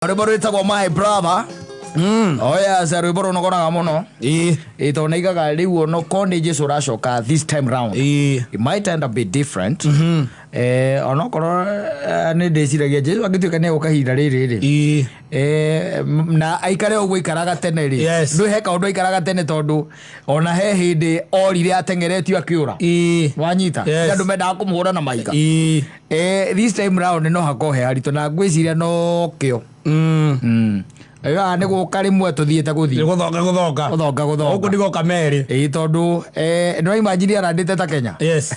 Rwĩmbo rwĩtagwo My Brother. Oh yes, rwĩmbo rũnogoraga mũno. Ĩ tondũ naigaga rĩu onokorwo nĩ Jesu ũracoka this time round. It might end up be different. Onokorwo nĩ ndĩciragia Jesu angĩtuĩka nĩ egũka ihinda rĩrĩ rĩ. Na aikare ũguo aikaraga tene rĩ. Ndũĩ he kaũndũ aikaraga tene tondũ ona he hĩndĩ orire ateng'eretio akĩũra. Wanyita? Yes. Andũ mendaga kũmũhũra na mahiga. This time round no hakorwo he haritũ na ngwĩciria no kĩo. Ĩyo nĩ gũka rĩmwe tũthiĩte gũthiĩ. Gũthonga gũthonga. Gũthonga gũthonga. Gũkũ ndigoka merĩ. Ĩĩ tondũ nĩ imagine arandĩte ta Kenya. Yes.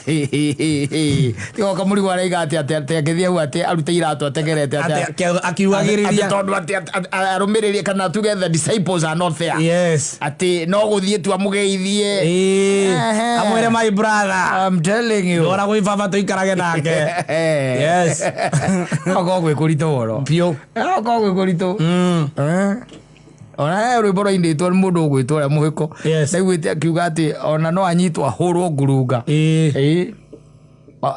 Tigoka mũrigo araiga atĩ atĩ atĩ agĩthiĩ hau atĩ arute iratũ atengerete atĩ Atĩ akiugagĩrĩria. Atĩ tondũ atĩ arũmĩrĩri kana tuge the disciples are not there. Yes. Atĩ no gũthiĩ tu amũgeithie. Ĩĩ. Amwĩre my brother. I'm telling you. Ndora gwĩ baba tũikarage nake. Yes. Okorwo gwĩ kũritũ mũno. Biũ. Okorwo gwĩ kũritũ. Ona he rwĩmbo rwainĩtwo nĩ mũndũ ũgwĩtwo ũrĩa mũhĩko. Yes. Ndaiguĩte akiuga atĩ ona no anyitwo ahũrwo ngurunga. Ĩĩ. Ĩĩ.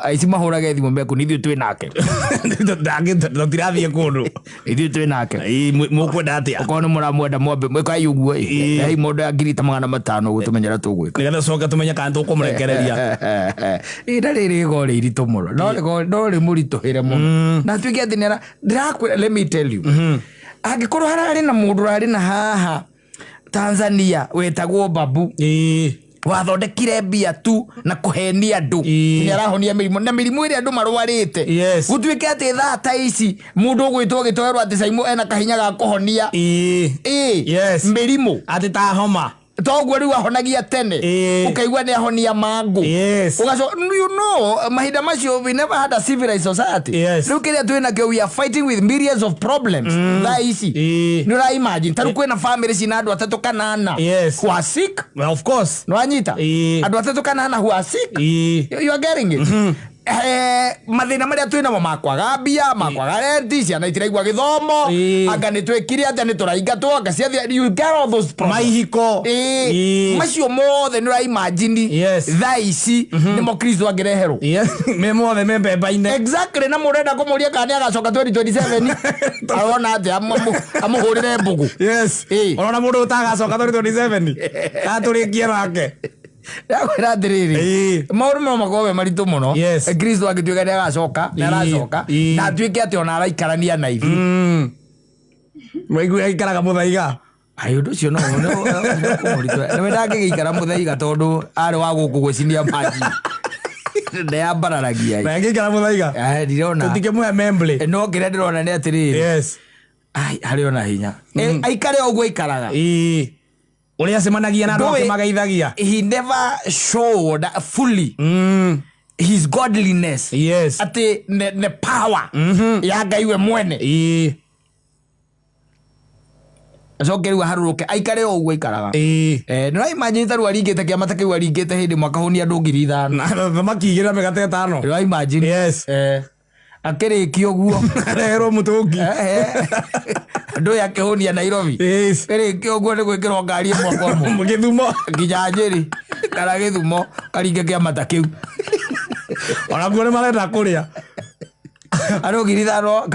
Aici mahũrage thimũ meku nĩ ithuĩ twĩ nake. Tũtirathiĩ kũndũ. Ithuĩ twĩ nake. Ĩĩ, mũkwenda atĩa? Okorwo nĩ mũramwenda mwambe mwĩkai ũguo ĩ. Ĩĩ. Hei mũndũ ya ngiri ta 500 ũguo tũmenye ũrĩa tũgwĩka. Nĩgetha tũcoke tũmenye kana tũkũmũrekereria. Ihinda rĩrĩ rĩgoo rĩ iritũ mũno. No rĩgoo no rĩmũritũhĩre mũno. Na atuĩke atĩ nĩara ndĩrakwĩra let me tell you. Angĩkorwo hararĩ na mũndũ ũrarĩ na haha Tanzania wetagwo Babu. Ĩĩ. Wathondekire mbia tu na kũhenia andũ. Ĩĩ. Nĩ arahonia mĩrimũ na mĩrimũ ĩrĩa andũ marwarĩte. Yes. Gũtuĩke atĩ thaa ta ici mũndũ ũgwĩtwo gĩtoerwo atĩ Caimo ena kahinya ga kũhonia. Ĩĩ. Ĩĩ. Yes. Mĩrimũ. Atĩ ta homa. Toguo rĩu ahonagia tene. Ĩĩ. Ũkaigua nĩ ahonia mangũ. Yes. Ũgacoka you know mahinda macio we never had a civilized society. Yes. Rĩu kĩrĩa twĩ nakĩo we are fighting with myriads of problems. Thaa ici. Ĩĩ. Nĩ ũra imagine ta rĩu kwĩna family cina andũ atatũ kana ana. Yes. Who are sick. Well, of course. Nĩ wanyita? Ĩĩ. Andũ atatũ kana ana who are sick. Ĩĩ. You are getting it? Mathĩna marĩa twĩ namo makwaga mbia, makwaga renti, ciana itiraigua gĩthomo, Ĩĩ. anga nĩ twĩkire atĩa, nĩ tũraingatwo, anga ciathia, you get all those problems. Maihiko. Ĩĩ. Ĩĩ. Macio mothe nĩ ũraimagine Yes. thaa ici nĩmo Kristo angĩreherwo. Yes. Me mothe me mbemba-inĩ. Exactly, na mũrenda kũmũria kana nĩ agacoka 2027 arona atĩa amũhũrĩre mbũgũ. Yes. Ĩĩ. Ũrona mũndũ ũtagacoka 2027 tatũrĩkie nake. Ndakwĩra atĩrĩrĩ, Ĩĩ. maũndũ no makorwo me maritũ mũno. Yes. Kristo angĩtuĩka nĩ agacoka, nĩ Ĩĩ. aracoka, Ĩĩ. na atuĩke atĩ ona araikarania na ithuĩ. Mwaigua aikaraga mũthaiga. Ai, ũndũ ũcio no mũritũ. Nĩwe ndangĩgĩikara mũthaiga tondũ arĩ wa gũkũ gwĩcinia maji. Ndeyambararagia. Na angĩikara mũthaiga. Ndirona. Tũtikĩmũhe memblĩ. No kĩrĩa ndĩrona nĩ atĩrĩrĩ. Yes. Ai, harĩ ona hinya. Aikare o ũguo aikaraga. Ĩĩ. Ũrĩa acemanagia na andũ Ndũĩ- akĩmageithagia. He never showed fully his godliness. Yes. Atĩ ne power ya Ngai we mwene. Ĩĩ. Acoke rĩu aharũrũke aikare o ũguo aikaraga. Ĩĩ. Nĩ ũraimagine ta rĩu aringĩte kĩama ta kĩu aringĩte hĩndĩ ĩmwe akahũnia andũ 5,000. Na thamaki igĩrĩ na mĩgate ĩtano. Nĩ ũraimagine? Yes. Akĩrĩkia ũguo. Areherwo mũtũngi. Andũ aya akĩhũnia Nairobi. Yes. Kĩrĩkia ũguo nĩ gwĩkĩrwo ngari ĩmwe kwa ĩmwe. Gĩthumo. Nginya Nyĩrĩ kana Gĩthumo karinge kĩama ta kĩu. Onakuo nĩ marenda kũrĩa. Andũ 5,000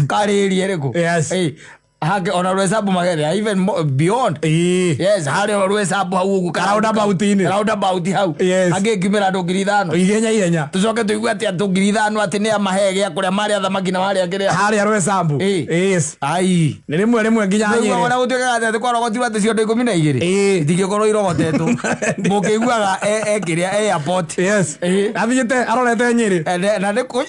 karĩ area ĩrĩkũ? Yes. Ĩĩ. Hake ona rwesabu magetha even more, beyond. Ĩĩ. Yes, harĩa rwesabu hau ũguo Roundabout-inĩ. Roundabout hau. Yes. Angĩkiumĩra andũ 5,000. Ihenya ihenya. Tũcoke tũigue atĩ andũ 5,000 atĩ nĩ amahe gĩa kũrĩa marĩa thamaki na marĩa kĩrĩa. Harĩa rwesambu. Ĩĩ. Yes. Ai. Nĩ rĩmwe rĩmwe nginya Nĩguo Nyĩrĩ. ona gũtuĩkaga atĩ atĩ kwarogotirwo atĩ ciondo 12. Ĩĩ. Itingĩkorwo irogotetwo. Mũkĩiguaga ekĩrĩa airport. Yes. Ĩĩ. Athiĩte arorete Nyĩrĩ.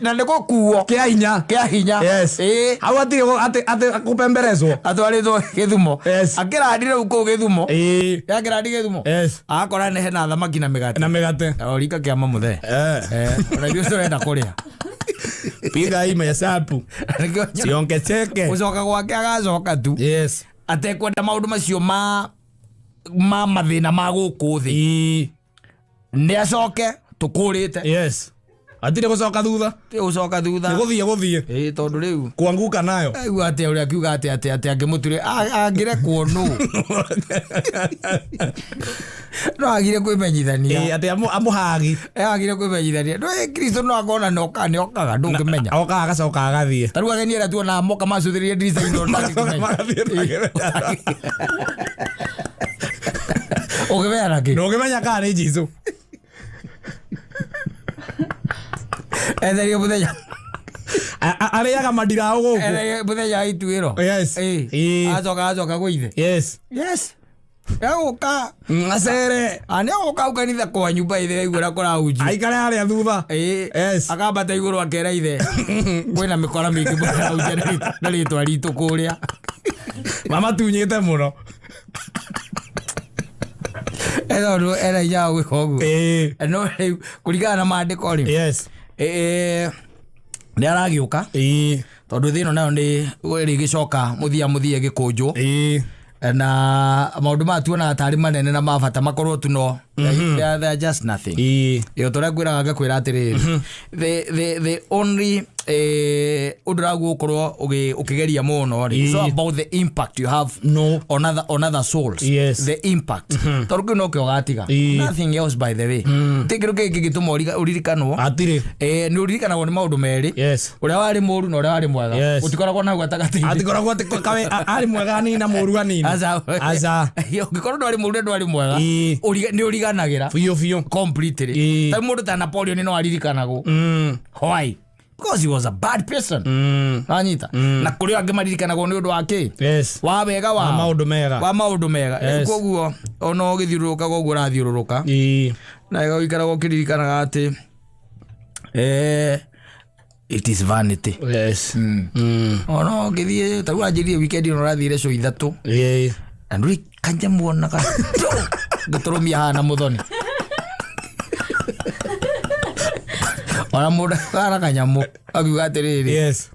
Na nĩ gũkuo. Kĩa hinya. Kĩa hinya. Yes. Ĩĩ. Hau hatirĩ atĩ atĩ kũpemberezwo. Atwarĩtwo Gĩthumo. Yes. Akĩrandi rĩu kũu Gĩthumo. Ĩĩ. Yakĩrandi Gĩthumo. Yes. Akora nĩ hena thamaki na mĩgate. Na mĩgate. Orika kĩama mũthee. Ona ithuĩ tũrenda kũrĩa. Piga hii mahesabu. Nĩkĩo Siongezeke. Gũcoka gwake agacoka tu. Yes. Atekwenda maũndũ macio ma mathĩna ma gũkũ thĩ. Ĩĩ. Nĩ acoke tũkũrĩte. Yes. Atirĩ gũcoka thutha. Ti gũcoka thutha. Nĩ gũthiĩ gũthiĩ. Ĩĩ, tondũ rĩu Kuanguka nayo. Aigua atĩa ũrĩa akiuga atĩ atĩ atĩ angĩmũture angĩrekwo nũ no agire kwĩmenyithania. Ĩĩ, atĩ amũhagi. Agire kwĩmenyithania no Kristo no akona no nĩ okaga ndũngĩmenya. Okaga agacoka agathiĩ. Ta rĩu ageni arĩa tuonaga moka macũthĩrĩria ndirica-inĩ Magacoka magathiĩ ndangĩmenya. Ũngĩmenya na kĩ? Ndũngĩmenya kana nĩ Jesũ. Etherio mũthenya. Arĩaga mandiraũ gũkũ. Etherio mũthenya wa ituĩro. Yes. Ĩĩ. Ĩĩ. Acoka acoka gwĩ ithe. Yes. Yes. Egũka. Acere. Nĩ egũka hau kanitha kwa nyumba ithe aigua ũrĩa kũrahunjio. Aikare harĩa thutha. Ĩĩ. Yes. Akambata igũrũ akera ithe kwĩna mĩkora mĩingĩ mũno ĩrahunjia na rĩtwa ritũ kũrĩa. Mamatunyĩte mũno. Tondũ ena hinya wa gwĩka ũguo. Ĩĩ. No rĩu kũringana na maandĩko rĩ, Yes. nĩ aragĩũka. Ĩĩ. Tondũ thĩ ĩno nayo nĩ ĩrĩgĩcoka mũthia mũthia ĩgĩkũnjwo. Ĩĩ. Na maũndũ maya tuonaga tarĩ manene na ma bata makorwo tu no they are just nothing. Ĩĩ. Ĩyo tũrĩa ngwĩraga ngakwĩra atĩrĩrĩ, the only ũndũ ũraguo ũkorwo ũkĩgeria mũno rĩ, it's all about the impact you have No. on other souls. Yes. The impact, tondũ kĩu nokĩo ũgatiga. Ĩĩ. Nothing else, by the way. Ti kĩndũ kĩngĩ kĩngĩtũma ũririkanwo. Atirĩ. Nĩ ũririkanagwo nĩ maũndũ merĩ, Yes. ũrĩa warĩ mũru na ũrĩa warĩ mwega. Yes. Gũtikoragwo na hau gatagatĩ-inĩ. Atikoragwo atĩ kawe arĩ mwega hanini na mũru hanini. Aca. Aca. Ũngĩkorwo ndwarĩ mũru na ndwarĩ mwega, Ĩĩ. nĩ ũriganagĩra Biũ biũ. completely. Ĩĩ. Ta mũndũ ta Napoleon no aririkanagwo. Why? Because he was a bad person. Anyita na kũrĩ angĩ maririkanagwo nĩ ũndũ wa kĩ? Yes. Wa wega Wa wa maũndũ mega. Wa maũndũ mega. Yes. Koguo ona ũgĩthiũrũrũkaga ũguo ũrathiũrũrũka, Ĩĩ. na wega ũikaraga ũkĩririkanaga atĩ it is vanity. Yes. Ona ũngĩthiĩ ta rĩu anjĩrire weekend ĩno ũrathire show ithatũ, Ĩĩ. na ndũrĩ kanyamũ ona ngĩtũrũmia haha na mũthoni ona mũndũ kana kanyamũ akiuga atĩrĩrĩ, Yes.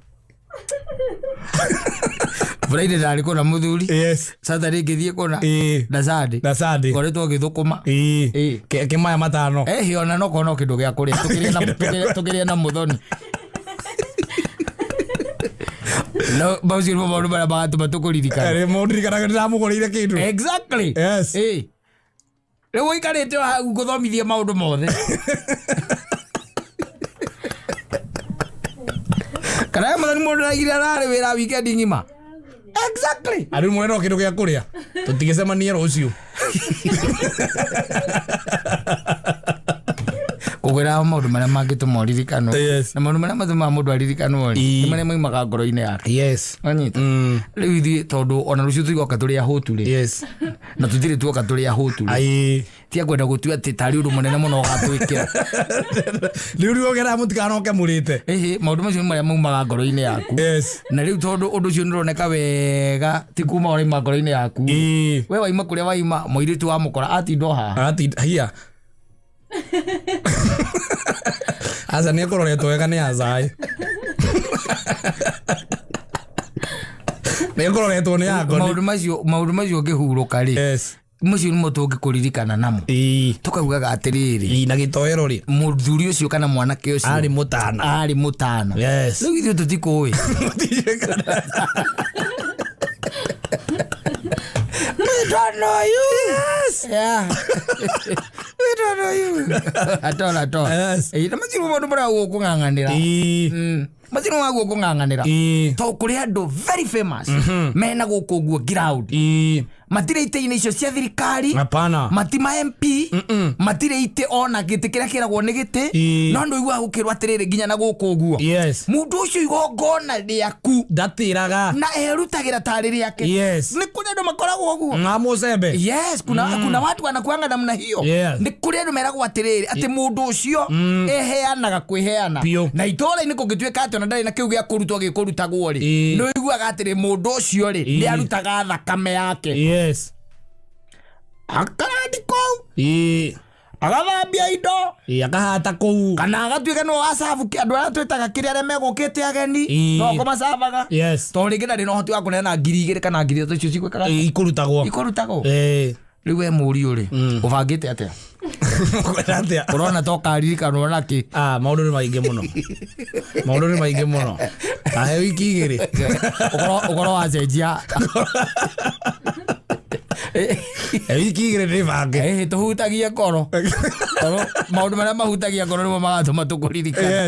Friday ndarĩ kũna mũthuri, Yes. Saturday ngĩthiĩ kũna, Ĩĩ. na Sunday Na Sunday. ngoretwo ngĩthũkũma. Ĩĩ. Ĩĩ. Kĩmaya matano. Ehi, ona no kono kĩndũ gĩa kũrĩa tũkĩrĩa na mũthoni, no macio nĩmo maũndũ marĩa magatũma tũkũririkana. Ĩrĩ mũndũ ririkanaga ndĩramũgũrĩire kĩndũ. Exactly. Yes. Ĩĩ. Rĩu ũikarĩte o hau ngũthomithie maũndũ mothe kana he mũthoni mũndũ araigire ararĩ wĩra weekend ng'ima, exactly. Arĩ mwena kĩndũ gĩa kũrĩa. Tũtigĩcemanie rũciũ. Kũgwĩra maũndũ marĩa mangĩtũma ũririkanwo, Yes. na maũndũ marĩa matũmaga mũndũ aririkanwo rĩ, Ĩĩ. nĩ marĩa maumaga ngoro-inĩ yake. Yes. Wanyita? Rĩu ithuĩ tondũ ona rũciũ tũigoka tũrĩ ahũtu rĩ, Yes. na tũtirĩ tuoka tũrĩ ahũtu rĩ, Ai. tia kwenda gũtua atĩ tarĩ ũndũ mũnene mũno ũgatwĩkĩra. Rĩu rĩu ogera mũtikanoke mũrĩte. Ĩhĩ, maũndũ macio nĩ marĩa maumaga ngoro-inĩ yaku. Yes. Na rĩu tondũ ũndũ ũcio nĩ ũroneka wega ti kuma ũraima ngoro-inĩ yaku, Ĩĩ. we waima kũrĩa waima, mũirĩtu wa mũkora atinda o haha. Ati hia. Aca nĩ ekũroretwo wega nĩ acai. Nĩ ekũroretwo nĩ angoni. Maũndũ macio ũngĩhurũka rĩ, Yes. macio nĩmo tũngĩkũririkana namo, Ĩĩ. tũkaugaga atĩrĩrĩ, Ĩĩ, na gĩtoero rĩ. Mũthuri ũcio kana mwanake ũcio Arĩ mũtana. Arĩ mũtana. Yes. Rĩu ithuĩ tũtikũĩ. We don't know you. Yes. Yeah. We don't know you. At all, at all. Yes. Na macio nĩmo maũndũ marĩa gũkũng'ang'anĩra. Ĩĩ. Macio nĩmo gũkũng'ang'anĩra. Ĩĩ. To kũrĩ andũ very famous mena gũkũ ũguo ground, Ĩĩ. matirĩ itĩ-inĩ icio cia thirikari, Hapana. mati ma MP, matirĩ itĩ ona gĩtĩ kĩrĩa kĩragwo nĩ gĩtĩ, Ĩĩ. no ndå iguaga gũkĩrwo atĩrĩrĩ nginya na gũkũ ũguo, Yes. mũndũ ũcio igongona rĩaku Ndatĩraga. na erutagĩra tarĩ rĩake. Yes. Nĩ kũrĩ andũ makoragwo ũguo. Ng'a mũcembe. Yes, kuna watu wanakuanga namna hiyo. Yes. Nĩ kũrĩ andũ meragwo atĩrĩrĩ atĩ mũndũ ũcio eheanaga kwĩheana, Biũ. na itũũra-inĩ kũngĩtuĩka atĩ ona ndarĩ na kĩu gĩa kũrutwo gĩkũrutagwo rĩ, Ĩĩ. nĩ ũiguaga atĩrĩ mũndũ ũcio rĩ, Ĩĩ. nĩ arutaga thakame yake, Yes. akarandi kũu, Ĩĩ. agathambia indo, Ĩĩ, akahata kũu. Kana agatuĩka nĩwe wacabu andũ arĩa twĩtaga kĩrĩa arĩa megũkĩte ageni, Ĩĩ. no kũmacabaga, Yes. tondũ rĩngĩ ndarĩ na ũhoti wa kũneana 2000 kana 3000 icio cigwĩkaga. Ĩĩ, ikũrutagwo. Ikũrutagwo. Ĩĩ. Rĩu we mũriũ rĩ, ũbangĩte atĩa? Kwenda atia? Ũrona ta ũkaririkanwo nakĩ? Ah, maũndũ nĩ maingĩ mũno, maũndũ nĩ maingĩ mũno, ahe wiki 2. Ũkorwo wacenjia. He wiki 2 ndĩbange. Tũhutagie ngoro, tondũ maũndũ marĩa mahutagia ngoro nĩmo magatũma tũkũririkana.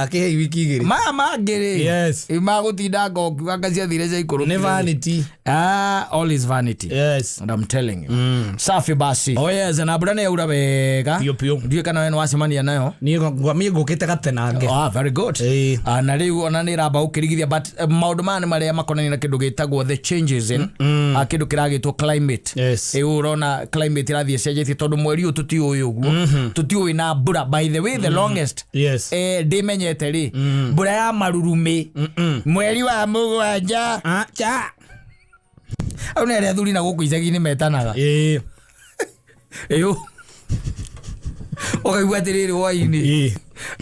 Akĩhe wiki 2. Maya mangĩ rĩ, magũtinda ngo ũkiuga anga ciathire ciaikũrũkire. Nĩ vanity. Ah, all is vanity. And I'm telling you. Safi basi. Oh yes, na mbura nĩ yaura wega. Piũ piũ. Ndiũĩ kana we nĩ wacemania nayo. Niĩ ngũkĩte gatenange. Ah, very good. Ah, na rĩu ona nĩ ĩramba gũkĩrigithia, but maũndũ maya nĩ marĩa makonainie na kĩndũ gĩtagwo the changes in kĩndũ kĩragĩtwo climate. Ĩĩ, ũrona climate ĩrathiĩ ĩcenjetie, tondũ mweri ũyũ tũtiũĩ ũguo, tũtiũĩ na mbura, by the way, the longest ndĩmenyete rĩ, mbura ya marurumĩ mweri wa 7. Ah, cha. Au nĩ arĩa athuri na gũkũ icagi-inĩ metanaga. Ĩũ ũkaigua atĩrĩrĩ, hwainĩ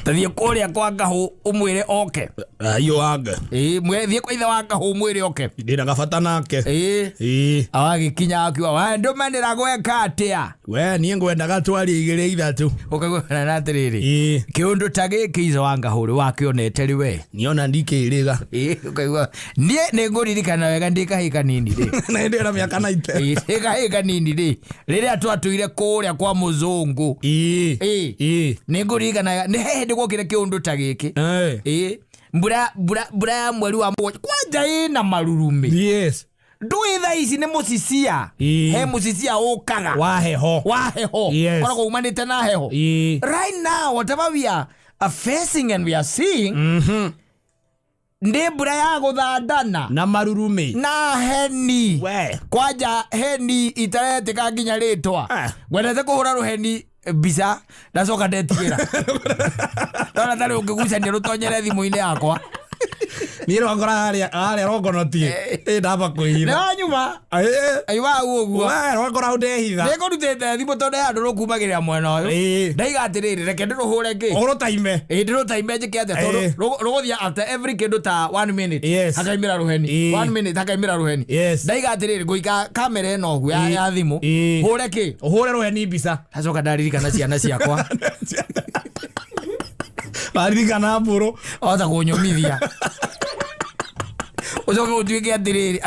tathiĩ kũrĩa kwa ngahũ ũmwĩre oke. Ayo wange. Ĩĩ, thiĩ kwa ithe wa ngahũ ũmwĩre oke. Ndĩna gabata nake. Ĩĩ, awagĩkinya akiuga, "We ndũmanĩra gweka atĩa?" We niĩ ngwendaga twarie igĩrĩ ithatũ. Ũkaigua na atĩrĩrĩ, kĩũndũ ta gĩkĩ ithe wa ngahũ rĩ, wakĩonete rĩ we? Niona ndikĩrĩga. Ĩĩ, ũkaigua niĩ nĩ ngũririkana wega ndĩ kahĩĩ kanini rĩ. Na hĩndĩ ĩyo na mĩaka 90. Ĩĩ, ndĩ kahĩĩ kanini rĩ, rĩrĩa twatũire kũrĩa kwa mũzũngũ. Ĩĩ. Nĩ ngũririkana wega, nĩ he hĩndĩ gwokire kĩũndũ ta gĩkĩ. Ĩĩ, mbura ya mweri wa 7 kwanja ĩna marurumĩ. Ndũĩ thaa ici nĩ mũcicia. He mũcicia ũkaga Wa heho. Wa heho. Koragwo umanĩte na heho. Right now, whatever we are facing and we are seeing, nĩ mbura ya gũthandana na marurumĩ. Na heni. We. Kwanja heni itaretĩka nginya rĩtwa. Ngwendete kũhũra rũheni mbica, ndacoka ndetigĩra ndona tarĩ ũngĩgucania rũtonyere thimũ-inĩ yakwa. Niĩ rwakora harĩa rongonotie ĩ ndamba Nĩ kwĩhitha. wanyuma aima hau ũguo. We rwakora hau ndehitha. Nĩngũrutĩte thimũ tondũ he handũ rũkumagĩrĩra mwena ũyũ. Ndaiga atĩrĩrĩ, reke ndĩrũhũre ngĩ Ũrũtaime. Ĩ, ndĩrũtaime njĩke atĩa, tondũ rũgũthiĩ after every kĩndũ ta one minute hakaimĩra rũheni. One minute hakaimĩra rũheni. Ndaiga atĩrĩrĩ, ngũika kamera ĩno ũguo ya thimũ, hũre kĩ. Ũhũre rũheni mbica. Ndacoka ndaririkana ciana ciakwa. Waririkana mbũrũ. Ota kũnyũmithia, ũcoke ũtuĩke atĩrĩrĩ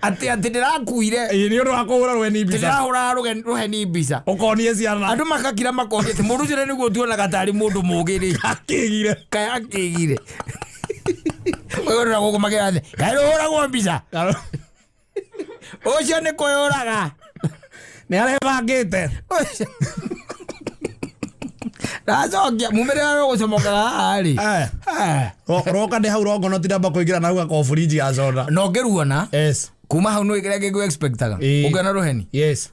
atĩ ndĩrakuire. Ĩ, nĩ ũndũ wa kũhũra rũheni atĩ mbica. Ndĩrahũra rũheni mbica. Ũkonie ciana. Andũ makakira makonia atĩ mũndũ ũcio nĩguo tuonaga tarĩ mũndũ mũgĩ rĩ. Akĩgire. Kaĩ akĩgire ũyũ gũkũ makĩra thĩ, kaĩ rũhũragwo mbica, ũcio nĩ kwĩyũraga. Nĩ arebangĩte. Ndacokia mumĩrĩra rũgũcomokaga haha rĩ. Roka ndĩ hau rongonoti, ndamba kũingĩra na hau gakorwo burinji ya soda. Na ũngĩruona kuma hau nĩ kĩrĩa kĩngĩ expectaga. Ũngĩona rũheni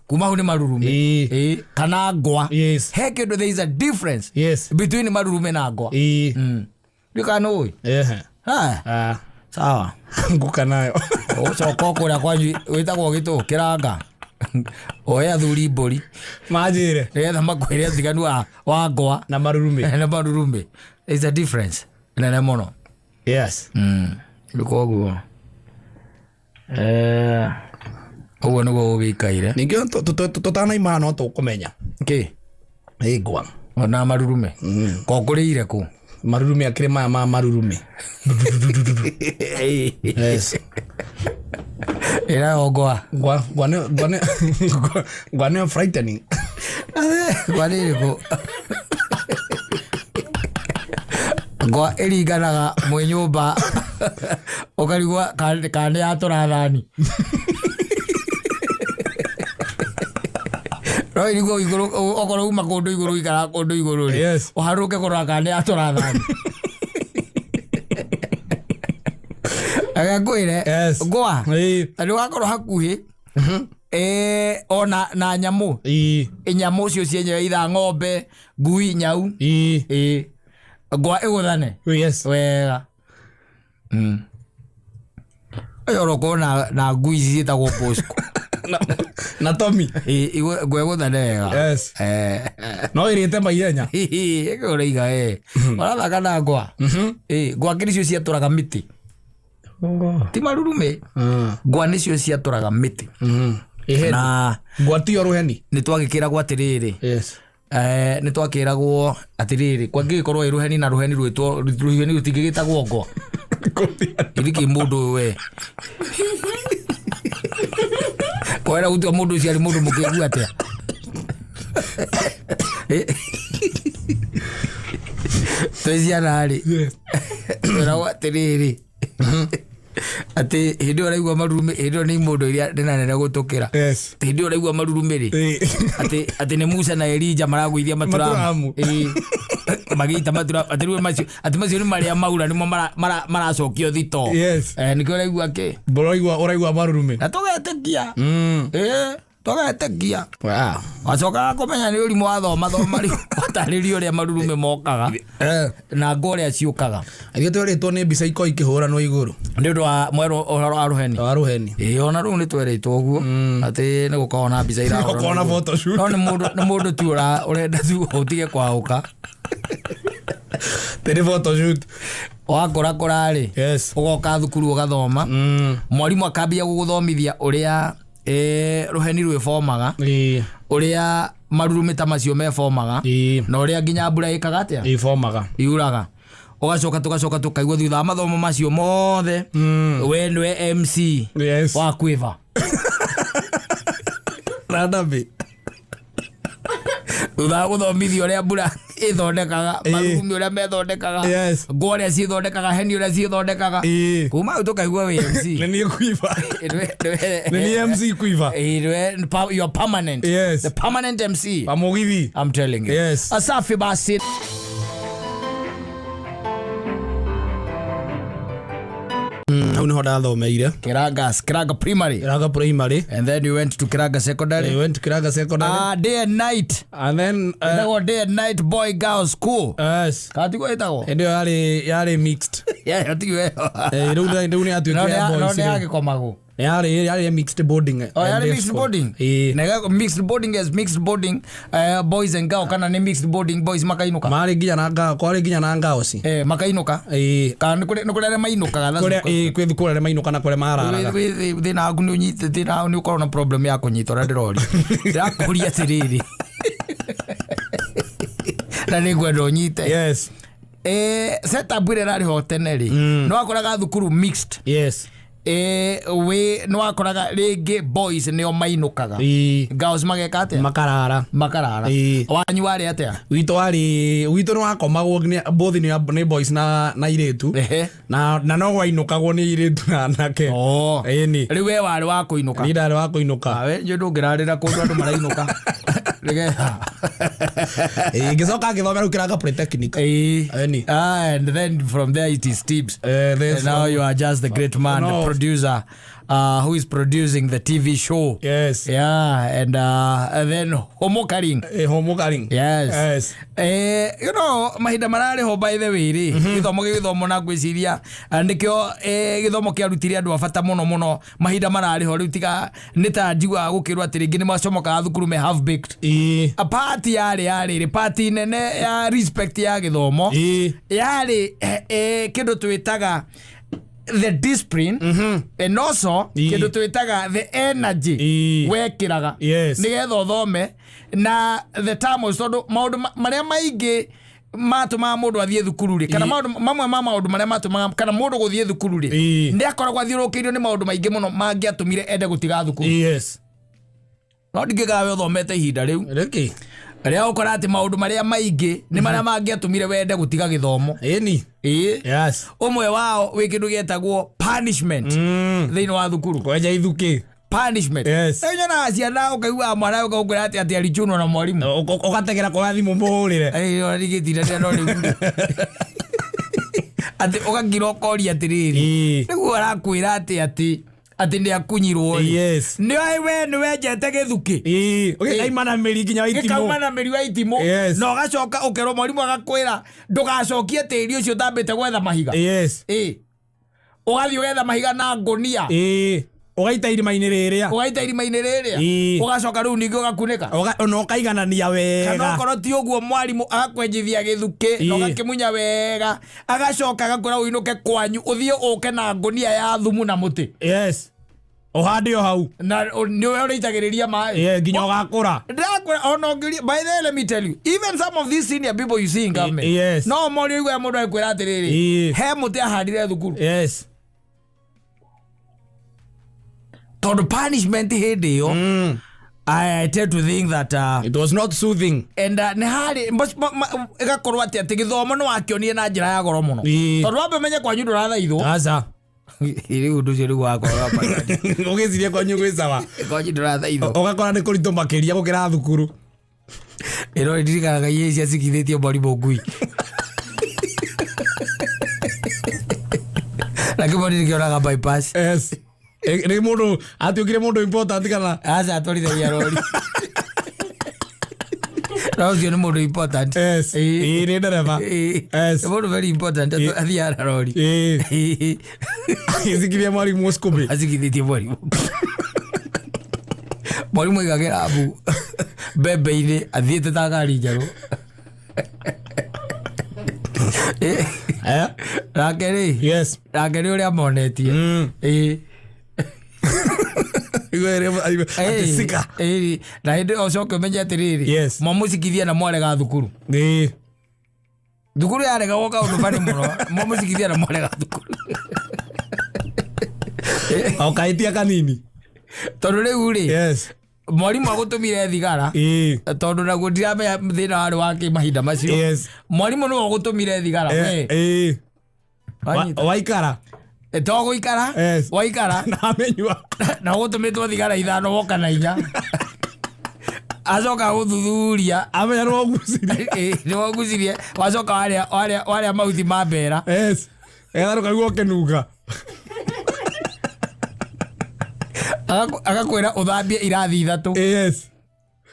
kuma hau nĩ marurumĩ. Ĩĩ, kana ngwa. He kĩndũ, there is a difference between marurume na ngwa. Ndiũ kana nĩ ũĩ. Ah, Sawa. Nguka nayo. Ũcoka kũrĩa kwanyu wĩtagwo gĩtũ kĩranga, oe athuri mbũri. Manjĩre. Nĩgetha makwĩre ũtiganu wa ngwa na marurumĩ. Na marurumĩ. There is a difference nene mũno. Rĩu koguo ũguo nĩguo gũgĩikaire. Ningĩ tũtanaima no tũkũmenya. Kĩ? Ĩ, ngwa. Ona marurume kokũrĩire kũ? Marurumĩ akĩrĩ maya ma marurumĩ. Ĩrayo ngwa. Ngwa nĩ frightening. Ngwa nĩ ĩrĩkũ? Ngwa ĩringanaga mwĩ nyũmba, ũkarigwo kana nĩ yatũra thani, no irigwo igũrũ, okorwo uma kũndũ igũrũ, ikara kũndũ igũrũ rĩ, ũharũke kũrora kana nĩ yatũra thani. Reke ngwĩre, ngwa nĩ ũgakorwo hakuhĩ ona na nyamũ, nyamũ cio cienyewe, itha ng'ombe, ngui, nyau. Ĩĩ, ngwa ĩgũthane wega. Ũyũ orokorwo na ngui ici ciĩtagwo Bosco. Na Tommy. Ĩĩ, ngwa ĩgũthane wega. No ĩrĩte maihenya. Ĩĩ, ũraiga ũrathaka na ngwa. Ĩĩ, ngwa kĩ nĩcio ciatũraga mĩtĩ, ti marurume. Ngwa nĩcio ciatũraga mĩtĩ. Iheni. Na Ngwatio rũheni. Nä twagä kä ragwo atä rä rä Yes. Nä twakä ragwo atä rä rä kwangä gä korwo ä rå heni na rå heni rwätwo rå heni rå tingä gä tagwo ngwa iriki må ndå å we kwera gå tua må ndå å cio arä må ndå må kä gu atä a. Twä ciana rä twäragwo atä rä rä atä hä ndä ä yo raigua marurumä hä ndä ä yo nä imå ndå iria ndä nene gå tå kä ra. Hä ndä ä yo raigua marurumä rä atä nä Musa na Elija maragåithia maturamu. Maturamu. Magä maturamu atä rä macio atä macio nä marä a maura nä mo maracokio thito. Nä kä o raigua kä Ũraigua ũraigua marurume. Na tågetä kia tågetä kia. Wacokaga kå menya nä å rimå wathoma thoma rä watarä rio å rä a marurume mokaga na ngo å rä a ciå kaga. Ithuĩ twerĩtwo nĩ mbica ikoragwo ikĩhũranwo igũrũ. Nä å ndå wa mwerå å horo wa rå heni. Wa rũheni. Ä ona rä u nä twerä two å guo atä nä gå korwo na mbica irahũranwo Gũkorwo na igũrũ. photoshoot. No nä må ndå tu å renda tu å tige kwaå ka. Tĩrĩ photoshoot. Wakårakå rä å goka thukuru å gathoma, mwarimå akambia gå gå thomithia å rä a rå heni rwä bomaga, å rä a marurumä ta macio mebomaga, na å rä a nginya mbura ä kaga atä a Ĩbomaga. Yuraga. Ũgacoka tũgacoka tũkaigua thutha wa mathomo macio mothe we nĩwe MC wa kwĩva. Randabi. Thutha wa gũthomithio ũrĩa mbura ĩthondekaga, marurumĩ ũrĩa methondekaga, ngwa ũrĩa ciĩthondekaga, heni ũrĩa ciĩthondekaga, kuma hau tũkaigua wĩ MC. Nĩ niĩ kuiba. Nĩwe- Nĩ niĩ MC kuiba. Nĩwe- you are permanent. Yes. The permanent MC. Pamugithi. I'm telling you. Asafi basi. Hau nĩho ndathomeire. Kiraga Primary. Kĩraga Primary. And then you went to Kiraga Secondary. I went to Kĩraga Secondary. Ah, day and night. And then Ĩtagwo day and night boy girl school. Yes. Kana tiguo ĩtagwo? Hĩndĩ ĩyo yarĩ mixed. Yeah, tiguo ĩyo. Rĩu nĩ yatuĩkire ya No boys nĩ rĩu. ya gĩkomagwo. Nĩ yarĩ mixed boarding. Oh, yarĩ and day mixed school. boarding. Ĩĩ. Na mixed boarding as mixed boarding, boys and girl, kana nĩ mixed boarding boys makainũka? Marĩ nginya na ngao, kwarĩ nginya na ngao ci. Makainũka. Ĩĩ. Kana nĩ kũrĩ arĩa mainũkaga? That's Kũrĩa the question. ĩĩ, kwĩ thukuru arĩa mainũka na kũrĩa mararaga. Thĩna waku nĩ ũnyite thĩna nĩ ũkorwo na problem ya kũnyita ũrĩa ndĩroria. Ndĩrakũria atĩrĩrĩ na nĩ ngwenda ũnyite. Setup ĩrĩa ĩrarĩ ho tene rĩ, nĩ wakoraga thukuru mixed. Wĩ nĩ wakoraga rĩngĩ boys nĩo mainũkaga, girls mageka atĩa? Makarara. Makarara. Wanyu warĩ atĩa? Witũ warĩ witũ nĩ wakomagwo both nĩ boys na airĩtu. Na no gwainũkagwo nĩ airĩtu na anake. Oh. Ĩni. Rĩu we warĩ wa kũinũka? Niĩ ndarĩ wa kũinũka. Awe njũ ndũngĩrarĩra kũndũ andũ marainũka nĩgetha Ĩĩ, ngĩcoka ngĩthomera rĩu Kĩraga Polytechnic. Ĩni. Ah, and then from there it is tips. Then And now you are just the great man, the No. producer, who is producing the TV show. Yeah, and then Homokaring. Homokaring. Yes. Mahinda mararĩ ho, by the way rĩ, gĩthomo gĩgĩthomwo na ngwĩciria nĩkĩo gĩthomo kĩarutire andũ a bata mũno mũno mahinda mararĩ ho. Rĩu tiga nĩ ta njiguaga gũkĩrwo atĩ rĩngĩ nĩ macomokaga thukuru me half baked. A party yarĩ party nene ya respect ya gĩthomo yarĩ kĩndũ twĩtaga the discipline and also kĩndũ twĩtaga the energy wekĩraga nĩgetha ũthome na the terms, tondũ maũndũ marĩa maingĩ matũmaga mũndũ athiĩ thukuru rĩ, kana maũndũ mamwe ma maũndũ marĩa matũmaga kana mũndũ gũthiĩ thukuru rĩ, nĩ akoragwo athiũrũrũkĩirio nĩ maũndũ maingĩ mũno mangĩatũmire ende gũtiga thukuru. No ndingĩgaga we ũthomete ihinda rĩu Rĩkĩ. rĩa ũkora atĩ maũndũ marĩa maingĩ nĩ marĩa mangĩatũmire wende gũtiga gĩthomo. Ĩni. Ũmwe wao wĩ kĩndũ gĩetagwo punishment thĩinĩ wa thukuru. Kwenja ithukĩ. Punishment. Rĩu nyonaga ciana ũkaiguaga mwana ũkaũkwĩra atĩ alichunwo na mwarimũ. Ũgategera kuoya thimũ mũhũrĩre. Rigĩtindanĩra no rĩu atĩ ũgakira ũkoria atĩrĩrĩ, nĩguo arakwĩra atĩ nĩ akunyirwo rĩ, nĩ we nĩ wenjete gĩthukĩ. Ũgĩkaima na mĩri nginya wa itimũ. Gĩkauma na mĩri wa itimũ. Na ũgacoka ũkerwo mwarimũ agakwĩra ndũgacokie tĩri ũcio ũtambĩte gwetha mahiga. Ũgathiĩ ũgetha mahiga na ngũnia. Ũgaita irima-inĩ rĩrĩa. Ũgaita irima-inĩ rĩrĩa. Ũgacoka rĩu ningĩ ũgakunĩka. Na ũkaiganania Kana wega. okorwo ti ũguo, mwarimũ agakwenjithia gĩthukĩ na ũgakĩmunya wega, agacoka agakwĩra ũinũke kwanyu ũthiĩ ũke na ngũnia ya thumu na mũtĩ. Ũhande o hau. Na nĩwe ũrĩitagĩrĩria maĩ. Yeah, nginya ũgakũra. Ndĩrakwĩra ona ũngĩria, by the way, let me tell you, even some of these senior people you see in government, no morio igua mũndũ agĩkwĩra atĩrĩrĩ, he mũtĩ ahandire thukuru, tondũ punishment hĩndĩ ĩyo, I tend to think that It was not soothing. And nĩ harĩ ĩgakorwo atĩ gĩthomo nĩ wakĩonire na njĩra ya goro mũno, tondũ wambe ũmenye kwanyu ndũrathaithwo. Aca. Rĩu ũndũ ũcio rĩu wakorwo Ũgĩciria kwanyu gwĩ sawa. Kwanyu ndũrathaithwo. Ũgakora nĩ kũritũ makĩria gũkĩra thukuru. Ĩno ndirikanaga iria ciacikithĩtie mwarimũ ngui na kĩmoni nĩkĩonaga bypass. Yes. Nĩ mũndũ atuĩkire mũndũ important kana? Aca, atwarithagia rori, na ũcio nĩ mũndũ important. Ĩĩ, nĩ ndereba. Nĩ mũndũ very important, athiaga na rori. Agĩcikirie mwarimũ cukuru. Acikithĩtie mwarimũ. Mwarimũ aigagĩra mbu mbembe-inĩ athiĩte ta ngari njerũ. Eh? Nake rĩ, nake nĩ ũrĩa monetie. Ati sika. Na hĩndĩ ĩyo ũcoke ũmenye atĩrĩrĩ, mwamũcikithia na mwarega thukuru. Thukuru yaregagwo kaũndũ bani mũno, mwamũcikithia na mwarega thukuru. O kahĩtia kanini. Tondũ rĩu rĩ, mwarimũ agũtũmire thigara, tondũ naguo ndiramenya thĩna warĩ wa kĩ mahinda macio. Mwarimũ nĩwe ũgũtũmire thigara we. Wanyita? Waikara. To gũikara. Waikara. Na amenyua. Na ũgũtũmĩtwo thigara ithano, woka na inya, acoka gũthuthuria. Amenya nĩ wogucirie. Nĩ wogucirie, wacoka warĩa mahuti ma mbera. Yes. Etha ndũkaigua ũkĩnunga. Agakwĩra ũthambie irathi ithatũ. Yes.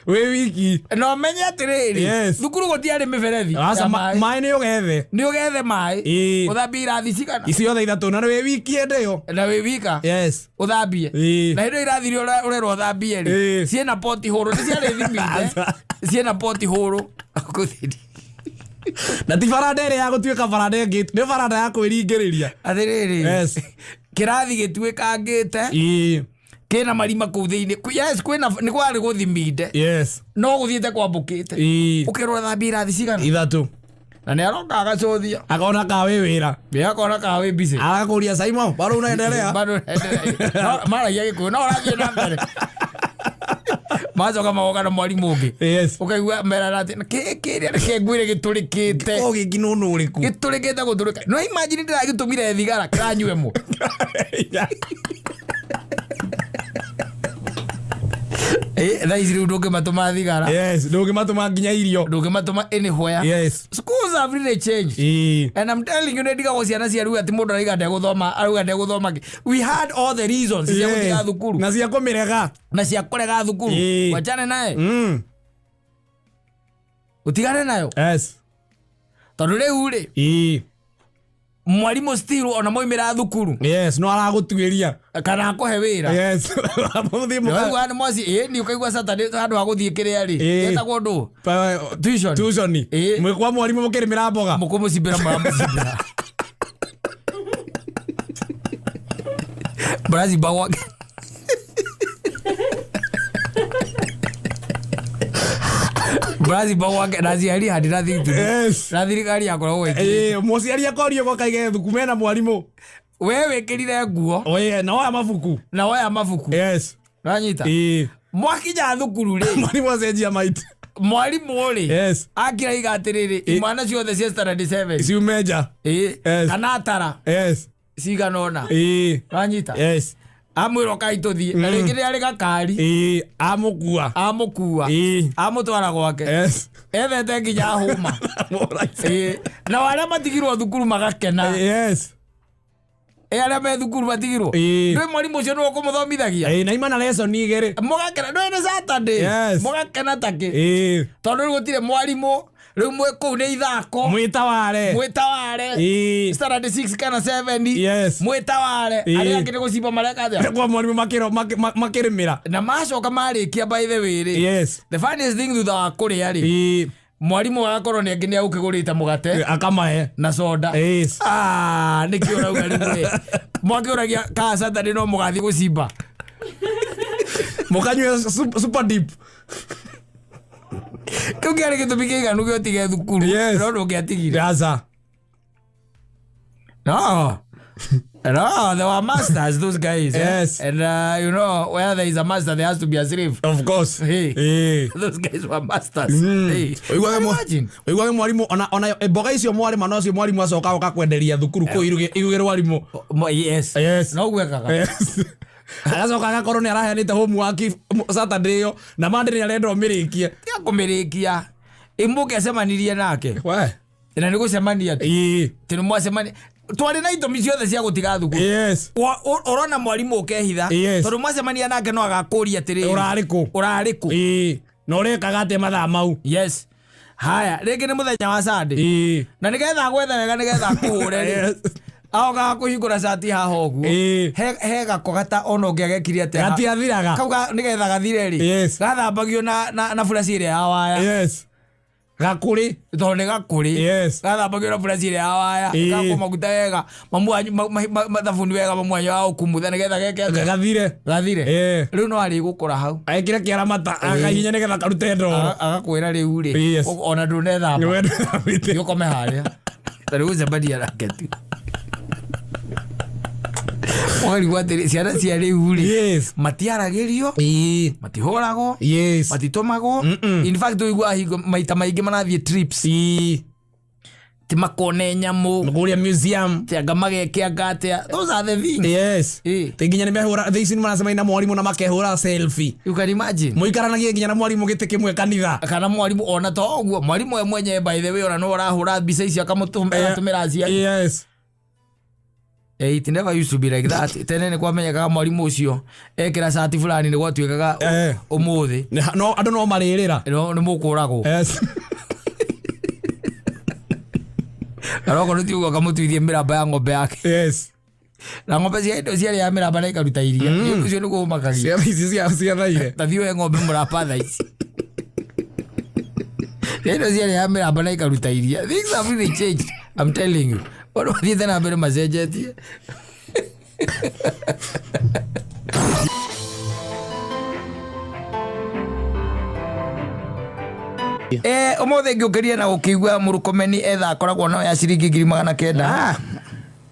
Wĩ wiki. Na ũmenye atĩrĩrĩ, thukuru gũtiarĩ mĩberethi Aca. Ya maĩ. Maĩ nĩ ũgethe. Nĩ ũgethe maĩ. Ũthambie irathi cigana? Ici othe ithatũ, na nĩ wĩ wiki hĩndĩ ĩyo. Na wĩ wika. Ũthambie. Na hĩndĩ ĩyo irathi iria ũrerwo ũthambie rĩ, ciĩna poti hũrũ, nĩ ciarĩ thiminde, ciĩna poti hũrũ. Gũthiĩ. Na ti baranda ĩrĩa ya gũtuĩka baranda ĩngĩ, nĩ baranda ya kwĩringĩrĩria. Atĩrĩrĩ, kĩrathi gĩtuĩkangĩte, kĩna marima kũu thĩinĩ. Yes, kwĩna nĩ kwarĩ gũthiminde, no gũthiĩte kwambũkĩte. Ũkerwo thambia irathi cigana? Ithatũ. Na nĩ aroka agacũthia. Akona ka wĩ wĩra. Nĩ akona ka wĩ busy. Agakũria, "Saimo, bado unaendelea?" Bado unaendelea. Maragia Gĩkũyũ no ũrathiĩ na mbere, macoka magoka na mwarimũ ũngĩ. Ũkaigua merana atĩ kĩrĩa reke ngwĩre gĩtũrĩkĩte. O gĩkĩ nũ ũrĩkũ? Gĩtũrĩkĩte gũtũrĩka, no imagine ndĩragĩtũmire thigara kĩranyua ĩmwe. Thaa ici rĩu ndũngĩmatũma thigara. Yes, ndũngĩmatũma nginya irio. Ndũngĩmatũma anywhere. Schools have really changed. And I'm telling you, ndigagwo ciana cia rĩu atĩ mũndũ arauga ndegũthoma, arauga ndegũthoma kĩ. We had all the reasons cia gũtiga thukuru. Na cia kũmĩrega. Na cia kũrega thukuru. Wachane naye. Ũtigane nayo. Tondũ rĩu rĩ, mwarimũ still ona moimĩra thukuru, Yes, no aragũtuĩria. Kana akũhe wĩra. Mũthiĩ Ũkaigua nĩ mwaci ĩ ni ũkaigua Saturday handũ ha gũthiĩ kĩrĩa rĩ, etagwo ndũ? Tuition. Tuition. Mwĩ kwa mwarimũ mũkĩrĩmĩra mboga. Mũkũmũcimbĩra, mũramũcimbĩra, mũracimba gwake. Mũracimba gwake na aciari handi na thirikari, na thirikari yakoragwo ĩkĩrĩte. Mũciari akorio gokaige thuku mena mwarimũ. We wĩkĩrire nguo. Oye, na woya mabuku. Na woya mabuku. Nanyita? Mwakinya thukuru rĩ, Mwarimũ acenjia maiti. Mwarimũ rĩ, akira iga atĩrĩrĩ, imwana ciothe cia standard 7 Ciume nja. Kana atara cigana ũna. Wanyita? Amwĩra ũkai tũthiĩ, na rĩngĩ nĩ arĩ gakari. Amũkua. Amũkua. Amũtwara gwake. Ethete nginya hũma. Na arĩa matigirwo thukuru magakena. Ĩ arĩa me thukuru matigirwo, ndwĩ mwarimũ ũcio nĩwe ũkũmũthomithagia. Na ima na lesson igĩrĩ. Mũgakena, ndwĩ nĩ Saturday. Mũgakena takĩ, tondũ rĩu gũtirĩ mwarimũ, rĩu mwĩ kũu nĩ ithako. Mwĩtaware. Mwĩtaware. Standard 6 kana 7. Mwĩtaware. Arĩa angĩ nĩ gũcimba mareka atĩa? Kwa mwarimũ makĩrĩmĩra. Na macoka marĩkia, by the way rĩ, the funniest thing, thutha wa kũrĩa rĩ, mwarimũ agakorwo nĩ angĩ nĩ agũkĩgũrĩte mũgate Akamahe. Na soda. Ah, nĩkĩo ũrauga rĩu we mwakĩũragia kaa Saturday no mũgathiĩ gũcimba. Mũkanyue super deep. Kĩu kĩarĩ gĩtũmi kĩiganu gĩa ũtige thukuru. Yes. No ndũngĩatigire. Aca. No. No, they were masters, those guys. Eh? Yes. And you know, where there is a master, there has to be a slave. Of course. Hey. Ĩĩ. Those guys were masters. Hey. Ũiguage Imagine. ũiguage mwarimũ ona mboga icio mwarĩma nocio mwarimũ acoka oka kwenderia thukuru kũu irugĩrwo arimũ. Yes. Yes. No gwekaga. Yes. Agacoka agakorwo nĩ araheanĩte homework Saturday ĩyo na Monday nĩ arenda ũmĩrĩkie. Tiga kũmĩrĩkia. Ĩmũngĩacemanirie nake. We. Na nĩ gũcemania tu. Ĩĩ. Tĩ nĩ mwacemania. Twarĩ na itũmi ciothe cia gũtiga thukuru. Yes. Ũrona mwarimũ ũkehitha. Yes. Tondũ mwacemania nake no agakũria atĩrĩrĩ. Ũrarĩ kũ? Ũrarĩ kũ? Ĩĩ. Na ũrekaga atĩa mathaa mau? Yes. Haya, rĩngĩ nĩ mũthenya wa Sunday. Ĩĩ. Na nĩgetha gwetha wega nĩgetha akũhũre rĩ. Yes. Aokaga kũhingũra cati haha ũguo. Ĩĩ. He gako gata ona ũngĩagekire atĩa. Gatiathiraga. Kau nĩgetha gathire rĩ. Yes. Gathambagio na buraci ĩrĩa ya waya. Yes. Gakũrĩ. Tondũ nĩ gakũrĩ. Yes. Gathambagio na buraci ĩrĩa ya waya. Ĩĩ. Gakwo maguta wega. Mamu wanyu thabuni wega mamu wanyu wa gũkumutha nĩgetha geke atĩa? Gathire. Gathire. Ĩĩ. Rĩu no arĩgũkora hau. Ekĩre kĩara mata akahihinya nĩgetha karute ndoro. Agakwĩra rĩu rĩ. Yes. Ona ndũnethamba. Nĩwe ndũthambĩte. Gĩũkome harĩa. Ta rĩu gũcemania nake tu. Ũkarigwo atĩrĩ ciana cia rĩu rĩ. Yes. Matiaragĩrio. Ĩĩ. Matihũragwo. Yes. Matitũmagwo. In fact ũiguaga hingo maita maingĩ marathiĩ trips. Ĩĩ. Ti makone nyamũ. Kũrĩa museum. Ti anga mageke anga atĩa. Those are the things. Yes. Ĩĩ. Ti nginya nĩmehũra thaa ici nĩmaracemania na mwarimũ na makehũra selfie. You can imagine. Mũikaranagie nginya na mwarimũ gĩtĩ kĩmwe kanitha. Kana mwarimũ ona to ũguo mwarimũ we mwenyewe by the way ona no ũrahũra mbica icio akamũtũmĩra aciari. Yes. It never used to be like that. Tene nĩ kwamenyekaga mwarimũ ũcio ekĩra cati fulani nĩ gwatuĩkaga ũmũthĩ No andũ no marĩrĩra. Nĩ mũkũragwo. Yes. Kana okorwo ti ũguo akamũtuithie mĩramba ya ng'ombe yake. Yes. Na ng'ombe cia indo ciarĩaga mĩramba na ikaruta iria. Nĩ ũndũ ũcio nĩguo ũmakagia. Ciana ici ciathaire. Ta thiĩ ũhe ng'ombe mũramba thaa ici. Cia indo ciarĩaga mĩramba na ikaruta iria. Things have really changed. I'm telling you. Ũndũ mathiĩte na mbere macenjetie. Ũmũthĩ ngĩũkĩria na gũkĩigua Mũrũkomeni etha akoragwo nayo ya ciringi 900,000.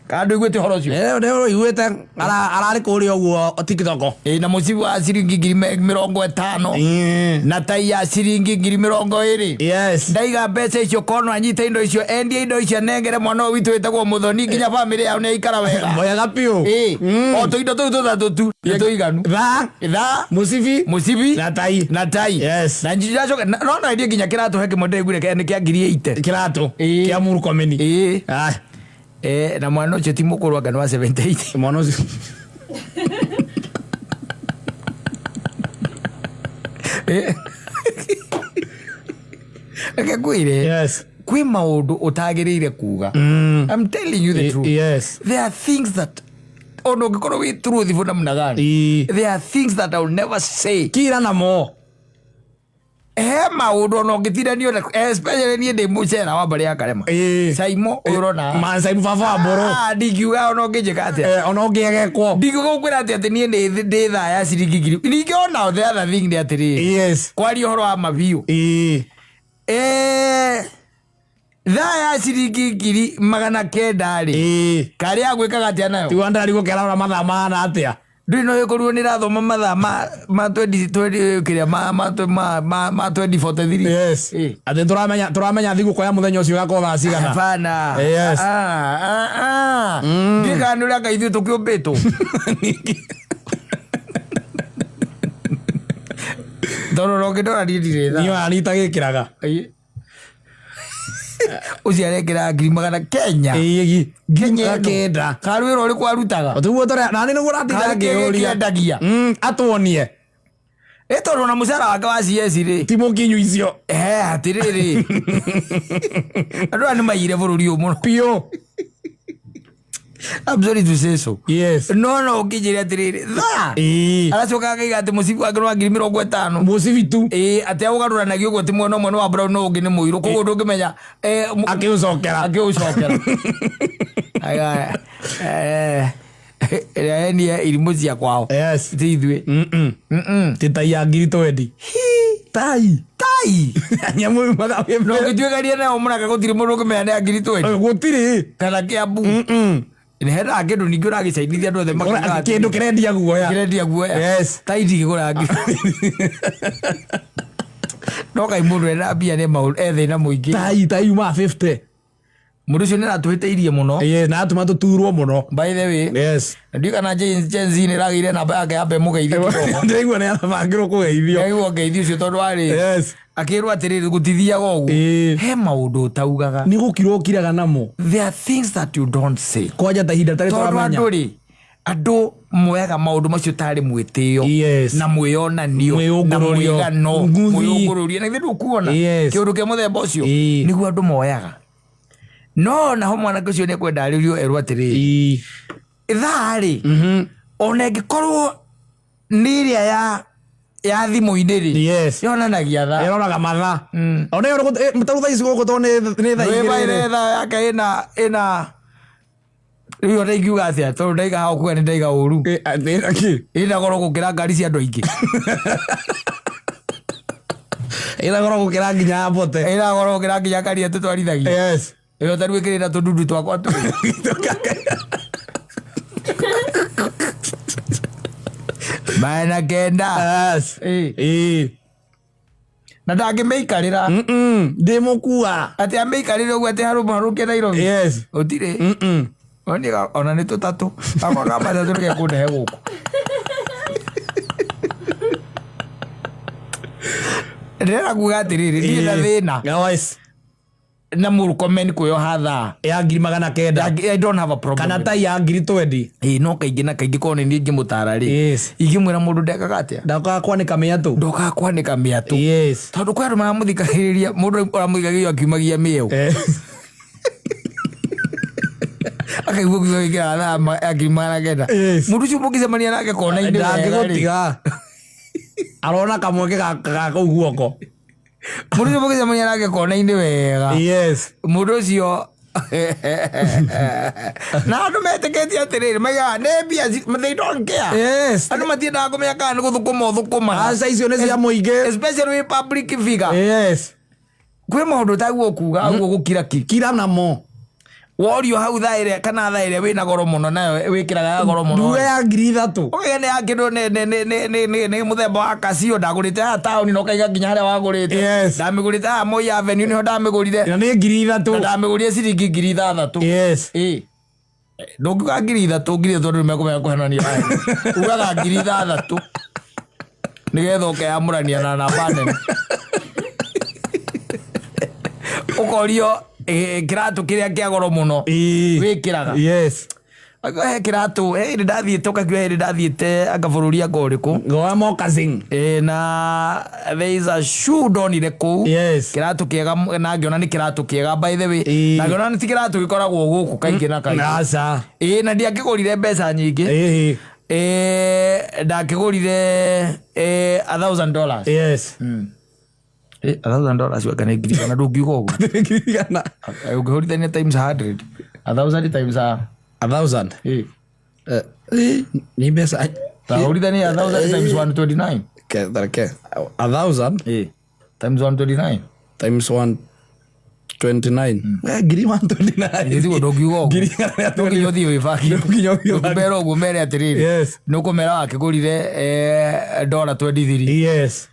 Kana ndũiguĩte ũhoro ũcio? Nĩũiguĩte ararĩ kũrĩa ũguo TikTok. Na mũcibi wa ciringi 50,000. Na tai ya ciringi 20,000. Yes. Ndaiga mbeca icio kono anyite indo icio endie indo icio anengere mwana ũyũ witũ wĩtagwo Mũthoni nginya bamĩrĩ yao nĩ aikara wega. Mwega biũ. Ĩĩ. O tũindo tũu tũtatũ tu nĩ tũiganu. Thaa. Thaa. Mũcibi. Mũcibi. Na tai. Na tai. Yes. Na njacoka no no endie nginya kĩratũ he kĩmwe ndĩraiguire nĩ kĩa 80,000. Kĩratũ. Ĩĩ. Kĩa Mũrũkomeni. Ĩĩ. Ah. Na mwana ũcio ti mũkũrũ anga nĩ wa 78. Mwana ũcio. Reke ngwĩre. Yes. Kwĩ maũndũ ũtagĩrĩire kuga. I'm telling you the truth. Yes. There are things that ona ũngĩkorwo wĩ truthful namna gani. Ĩĩ. There are things that I will never say. Kira namo. He maũndũ ona ũngĩtindanio na especially niĩ ndĩ mũcera wa mbarĩ ya Karema. Ĩĩ. Saimo ũyũ ũrona. Mansaimu baba wa mbũrũ. Ah, ndingiuga ona ũngĩnjĩka atĩa. Ona ũngĩegekwo. Ndingiuga gũkwĩra atĩ atĩ niĩ ndĩ thaa ya ciringi ngiri. Ningĩ ona the other thing nĩ atĩrĩrĩ. Yes. Kwaria ũhoro wa mabiũ. Ĩĩ. Thaa ya ciringi 900,000 rĩ. Ĩĩ. Karĩa agwĩkaga atĩa nayo? Tiwa ndarigwo kĩarora mathaa mahana atĩa. Ndũrĩ no ĩkorirwo nĩ ĩrathoma mathaa ma 20 kĩrĩa ma 2043. Yes. Ĩĩ. Atĩ tũramenya thigũkũ ya mũthenya ũcio ĩgakorwo thaa cigana. Hapana. Yes. Ndiũĩ kana nĩ ũrĩa Ngai ithuĩ tũkĩũmbĩtwo. Tondũ ona ũngĩndora niĩ ndirĩ thaa. Niĩ ona niĩ itagĩkĩraga. Ĩĩ. Ũcio arekĩraga 900,000 Kenya. Ĩĩ. Kenya ĩno. 900. Karĩ wĩra ũrĩkũ arutaga? Tũguo tũrĩa nani nĩguo ũratinda Karĩ kĩ ngĩũria. gĩkĩendagia? Atuonie. Ĩ tondũ ona mũcara wake wa CS rĩ. Ti mũkinyu icio. Atĩrĩrĩ. Andũ aya nĩ maiyire bũrũri ũyũ mũno. Biũ. I'm sorry to say so. Yes. No no ũkĩnjĩre atĩrĩrĩ thaa. Ĩĩ. Aracoka akaiga atĩ mũcibi wake nĩ wa 50,000. Mũcibi tu. Ĩĩ atĩ aũgarũranagia ũguo atĩ mwena ũmwe nĩ wa brown no ũngĩ nĩ mũirũ koguo ndũngĩmenya Akĩũcokera. akĩũcokera. Aiga, Ĩrĩa enie irimũ cia kwao. Yes. Ti ithuĩ. Ti tai ya ngiri twendi tai. Tai. Nyamũ yumaga Na ũngĩtuĩkania nayo mũraka gũtirĩ mũndũ ũngĩmenya nĩ ya ngiri twendi. Gũtirĩ. Kana Kĩambu. Nĩ hendaga kĩndũ ningĩ ũragĩcainithia andũ othe makiugaga atĩrĩrĩ, Kĩndũ kĩrendia guoya. Kĩrendia guoya. Yes. Tai ndingĩgũra ngiri. No kaĩ mũndũ ena mbia nĩ maũndũ e thĩna mũingĩ. Tai tai yumaga 50. Mũndũ ũcio nĩ aratũhĩtĩirie mũno. Yes, na atũma tũturwo mũno. By the way. Yes. Na ndiũĩ kana Gen Z nĩ ĩragĩire namba yake ya mbe mũgeithie kĩroko. Ndĩraigua nĩ arabangĩrwo kũgeithio. Ndaigua ngeithio ũcio tondũ warĩ. Yes. Akĩrwo atĩrĩrĩ gũtithiaga ũguo. Ĩĩ. He maũndũ ũtaugaga. Nĩ gũkira ũkiraga namo. There are things that you don't say. Kwanja ta ihinda tarĩ Tondũ tũramenya. andũ rĩ, andũ moyaga maũndũ macio tarĩ mwĩtĩo Yes. na mwĩyonanio na Mwĩyũngũrũrio. mwĩgano Nguthi. mwĩyũngũrũrio na githĩ ndũkuona Yes. kĩũndũ kĩa mũthemba ũcio Ĩĩ. nĩguo andũ moyaga no naho mwanake ũcio nĩekwenda arĩrio erwo atĩrĩrĩ Ĩĩ. thaa rĩ ona ĩngĩkorwo nĩ ĩrĩa ya thimũ-inĩ rĩ Yes. yonanagia thaa Ĩroraga mathaa. Ona ĩyo tarĩu thaa ici gũkũ tondũ nĩ thaa Rwĩmba igĩrĩ ĩrĩ rĩ. thaa yake ĩna rĩu ona ingiuga atĩa tondũ ndaiga haha ũkuga nĩ ndaiga ũru. Ĩ, ĩna kĩ? Ĩna goro gũkĩra ngari cia andũ aingĩ. Ĩna goro gũkĩra nginya ya bote. Ĩna goro gũkĩra nginya ngari ĩrĩa tũtwarithagia. Yes. Ĩyo tarĩu ĩkĩrĩ na tũndundu twakwa tũrĩ. Magana kenda. Yes. Ĩ. Ĩ. Na ndangĩmĩikarĩra. Ndĩmũkua. Atĩ amĩikarĩre ũguo atĩ harũke Nairobi. Yes. Gũtirĩ. Ona nĩ tũtatũ. Gakwa ka matatũ nĩgekũndehe gũkũ. Ndĩrenda kuga atĩrĩrĩ, ndirĩ na thĩna. Yes. Na Murkomen kwĩyoha thaa. Ya ngiri magana kenda. I don't have a problem. Kana tai ya ngiri twendi. Ĩĩ no kaingĩ na kaingĩ korwo nĩ niĩ ingĩmũtara rĩ. Yes. Ingĩmwĩra mũndũ ndekaga atĩa? Ndokaga kwanĩka mĩatũ. Ndokaga kwanĩka mĩatũ. Yes. Tondũ kwĩ andũ maramũthikagĩrĩria, mũndũ ũramũthikagĩrĩria akiumagia mĩeũ. Akaigua kiugo gĩkĩraga thaa ya ngiri magana kenda. Yes. Mũndũ ũcio mũngĩcemania nake kona-inĩ wega rĩ. Ndangĩgũtiga. Arona kamweke ga kũu guoko. Mũndũ ũcio mũngĩcemania nake kona-inĩ wega. Yes. Mũndũ ũcio na andũ metĩkĩtie atĩrĩrĩ maigaga nĩ mbia they don't care. Yes. Andũ matiendaga kũmenya kana nĩ gũthũkũma ũthũkũmaga. Aca icio nĩ cia mũingĩ. Especially wĩ public figure. Yes. Kwĩ maũndũ ũtagwo kuga ũguo gũkira ki. Kira namo. Worio hau thaa ĩrĩa kana thaa ĩrĩa wĩna goro mũno nayo wĩkĩraga ya goro mũno. Nduge ya ngiri ithatũ. Ũkaiga nĩ ya kĩndũ nĩ mũthemba wa Casio ndagũrĩte haha taũni na ũkaiga nginya harĩa wagũrĩte. Yes. Ndamĩgũrĩte haha Moi Avenue nĩho ndamĩgũrire. Na nĩ ngiri ithatũ. Na ndamĩgũrire ciringi ngiri ithathatũ. Yes. Ĩ. Ndũngiuga ngiri ithatũ, ngiri ithatũ andũ nĩmekũmenya kũhenania. Ugaga ngiri ithathatũ. Nĩgetha ũkeyamũrania na namba nene. Ũkorio kĩratũ kĩrĩa kĩa goro mũno. Ĩ. Wĩkĩraga. Yes. He kĩratũ, he hĩndĩ ndathiĩte ũkakiuga hĩndĩ ndathiĩte anga bũrũri anga ũrĩkũ. Goa moccasin. Na there is a shoe ndonire kũu. Yes. Kĩratũ kĩega na ngĩona nĩ kĩratũ kĩega by the way. Ĩ. Na ngĩona nĩ ti kĩratũ gĩkoragwo gũkũ kaingĩ na kaingĩ. Aca. Ĩ, na ndiakĩgũrire mbeca nyingĩ. Ĩ. Ndakĩgũrire $1,000. Yes. $1,000 weka nĩ ngiri igana ndũngiuga ũguo. Ngiri igana. Ũngĩhũrithania times 100. 1,000 times a 1,000. Ĩ. Nĩ mbeca. Tahũrithania 1,000 times 129. Ke, 1,000 Ĩ. Times 129. times 129. Ngiri 129. Githĩ ndũngiuga ũguo. Ngiri igana rĩa Ndũnginya ũthiĩ wĩbange. Ndũnginya ũthiĩ wĩbange. Ndũngĩmera ũguo mere atĩrĩrĩ. Yes. Nĩũkũmera wakĩgũrire dollar 23. Yes.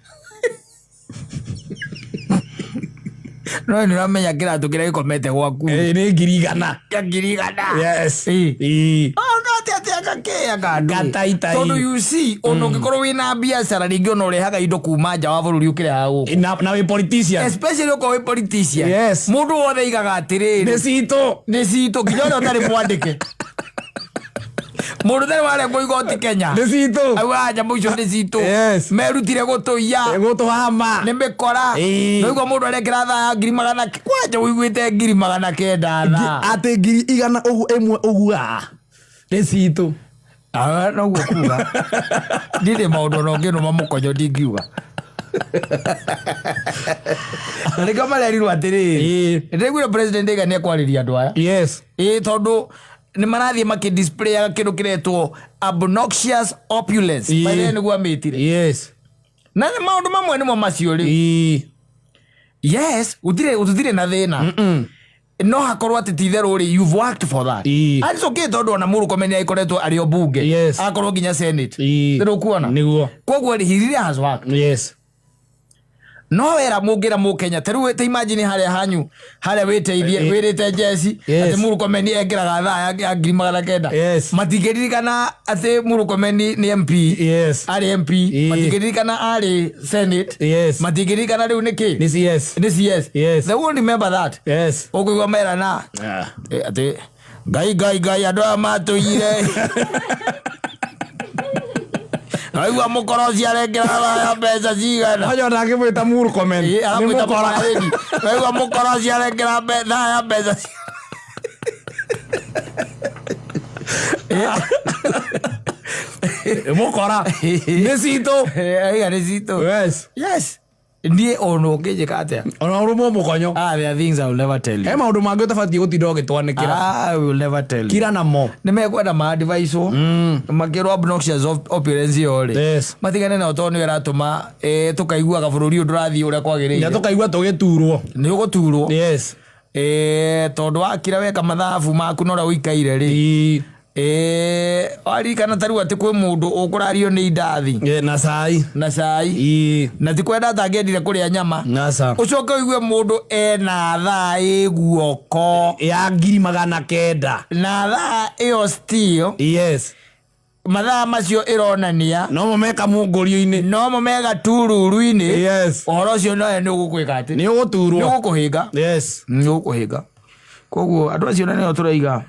No nĩ ũramenya kĩratũ kĩrĩa gĩkomete gwaku. Nĩ ngiri igana. Kĩa ngiri igana. Yes. Ĩ. Ĩ. Gataitai. Tondũ you see, ona ũngĩkorwo wĩna biacara rĩngĩ ona ũrehaga indo kuma nja wa bũrũri ũkĩrehaga gũkũ. Na wĩ politician. Especially okorwo wĩ politician. Yes. Mũndũ wothe aigaga atĩrĩrĩ. Nĩ citũ. Nĩ citũ nginya ũrĩa ũtarĩ mwandĩke. Mũndũ ũtarĩ warengwo igoti Kenya. Nĩ citũ. Augaga nyamũ icio nĩ citũ. Yes. Merutire gũtũiya. Gũtũhama. Nĩ mĩkora. Ĩ. Noigua mũndũ arekĩra thaa ya ngiri magana kwanja ũiguĩte ngiri magana kenda thaa. Atĩ ngiri igana ũguo ĩmwe ũguo. Nĩ citũ. Noguo kuga. Ndirĩ maũndũ ona ũngĩnũma mũkonyo ndingiuga. Na nĩkĩo marerirwo atĩrĩrĩ. Ĩ. Nĩndĩraiguire president aiga nĩekwarĩria andũ aya. Yes. Ĩ tondũ Nĩ marathiĩ makĩdisplayaga kĩndũ kĩretwo obnoxious opulence. Ĩĩ. By the way, nĩguo amĩtire. Na nĩ maũndũ mamwe nĩmo macio rĩu. Yes, gũtirĩ na thĩna, no hakorwo atĩ ti itherũ rĩ, you've worked for that. And it's okay, tondũ ona Murkomen nĩ agĩkoretwo arĩ o bunge, akorwo nginya Senate. Nĩ ũkuona? Nĩguo. Koguo rĩ, he really has worked. No wera mũngĩra mũkenya ta rĩu, ta imagine harĩa hanyu harĩa wĩteithie, wĩrĩte njeci atĩ Murkomen ekĩraga thaa ya 900,000. Matingĩririkana atĩ Murkomen nĩ MP, arĩ MP. Matingĩririkana arĩ Senate. Matingĩririkana rĩu nĩ kĩ. Nĩ CS. Nĩ CS. They won't remember that. Ũkũigua merana atĩ ngai ngai ngai, andũ aya matũire aigua mũkoroci arekĩra thaa ya mbeca cigana. Ajo ndangĩmwĩta Murkomen. Ĩ, Nĩ aramwĩta mũkora. mũkarĩni. Aigua mũkoroci arekĩra thaa ya mbeca. Mũkora. Nĩ citũ. Aiga nĩ citũ. Yes, niĩ ona ũngĩnjĩka atĩa. Ona ũrũmwo mũkonyo. Ah, there are things I will never tell He you. maũndũ mangĩ ũtabatiĩ gũtinda ũgĩtwanĩkĩra. Ah, I will never tell you. Kira namo. Nĩ mekwenda maadvicewo makĩrwo obnoxious opulence ĩyo rĩ, matigane nayo tondũ nĩyo ĩratũma tũkaiguaga bũrũri ũyũ ndũrathiĩ ũrĩa Na kwagĩrĩire. tũkaigua tũgĩturwo. Nĩ ũgũturwo. Tondũ wakira weka mathabu maku na ũrĩa ũikaire rĩ, waririkana ta rĩu atĩ kwĩ mũndũ ũkũrario nĩ indathi Na cai. Na cai. Na ti kwenda atangĩendire kũrĩa nyama. Naca. Ũcoke ũigue mũndũ ena thaa ĩ guoko Ya 900,000. Na thaa ĩyo still mathaa macio ĩronania No mo meka mũngũrio-inĩ. Nomo mega tururu-inĩ. Ũhoro ũcio nowe nĩ ũgũkwĩka atĩ Nĩ nĩ ũgũturwo. ũgũkũhĩnga. Nĩ ũgũkũhĩnga. Koguo andũ acio na nĩo tũraiga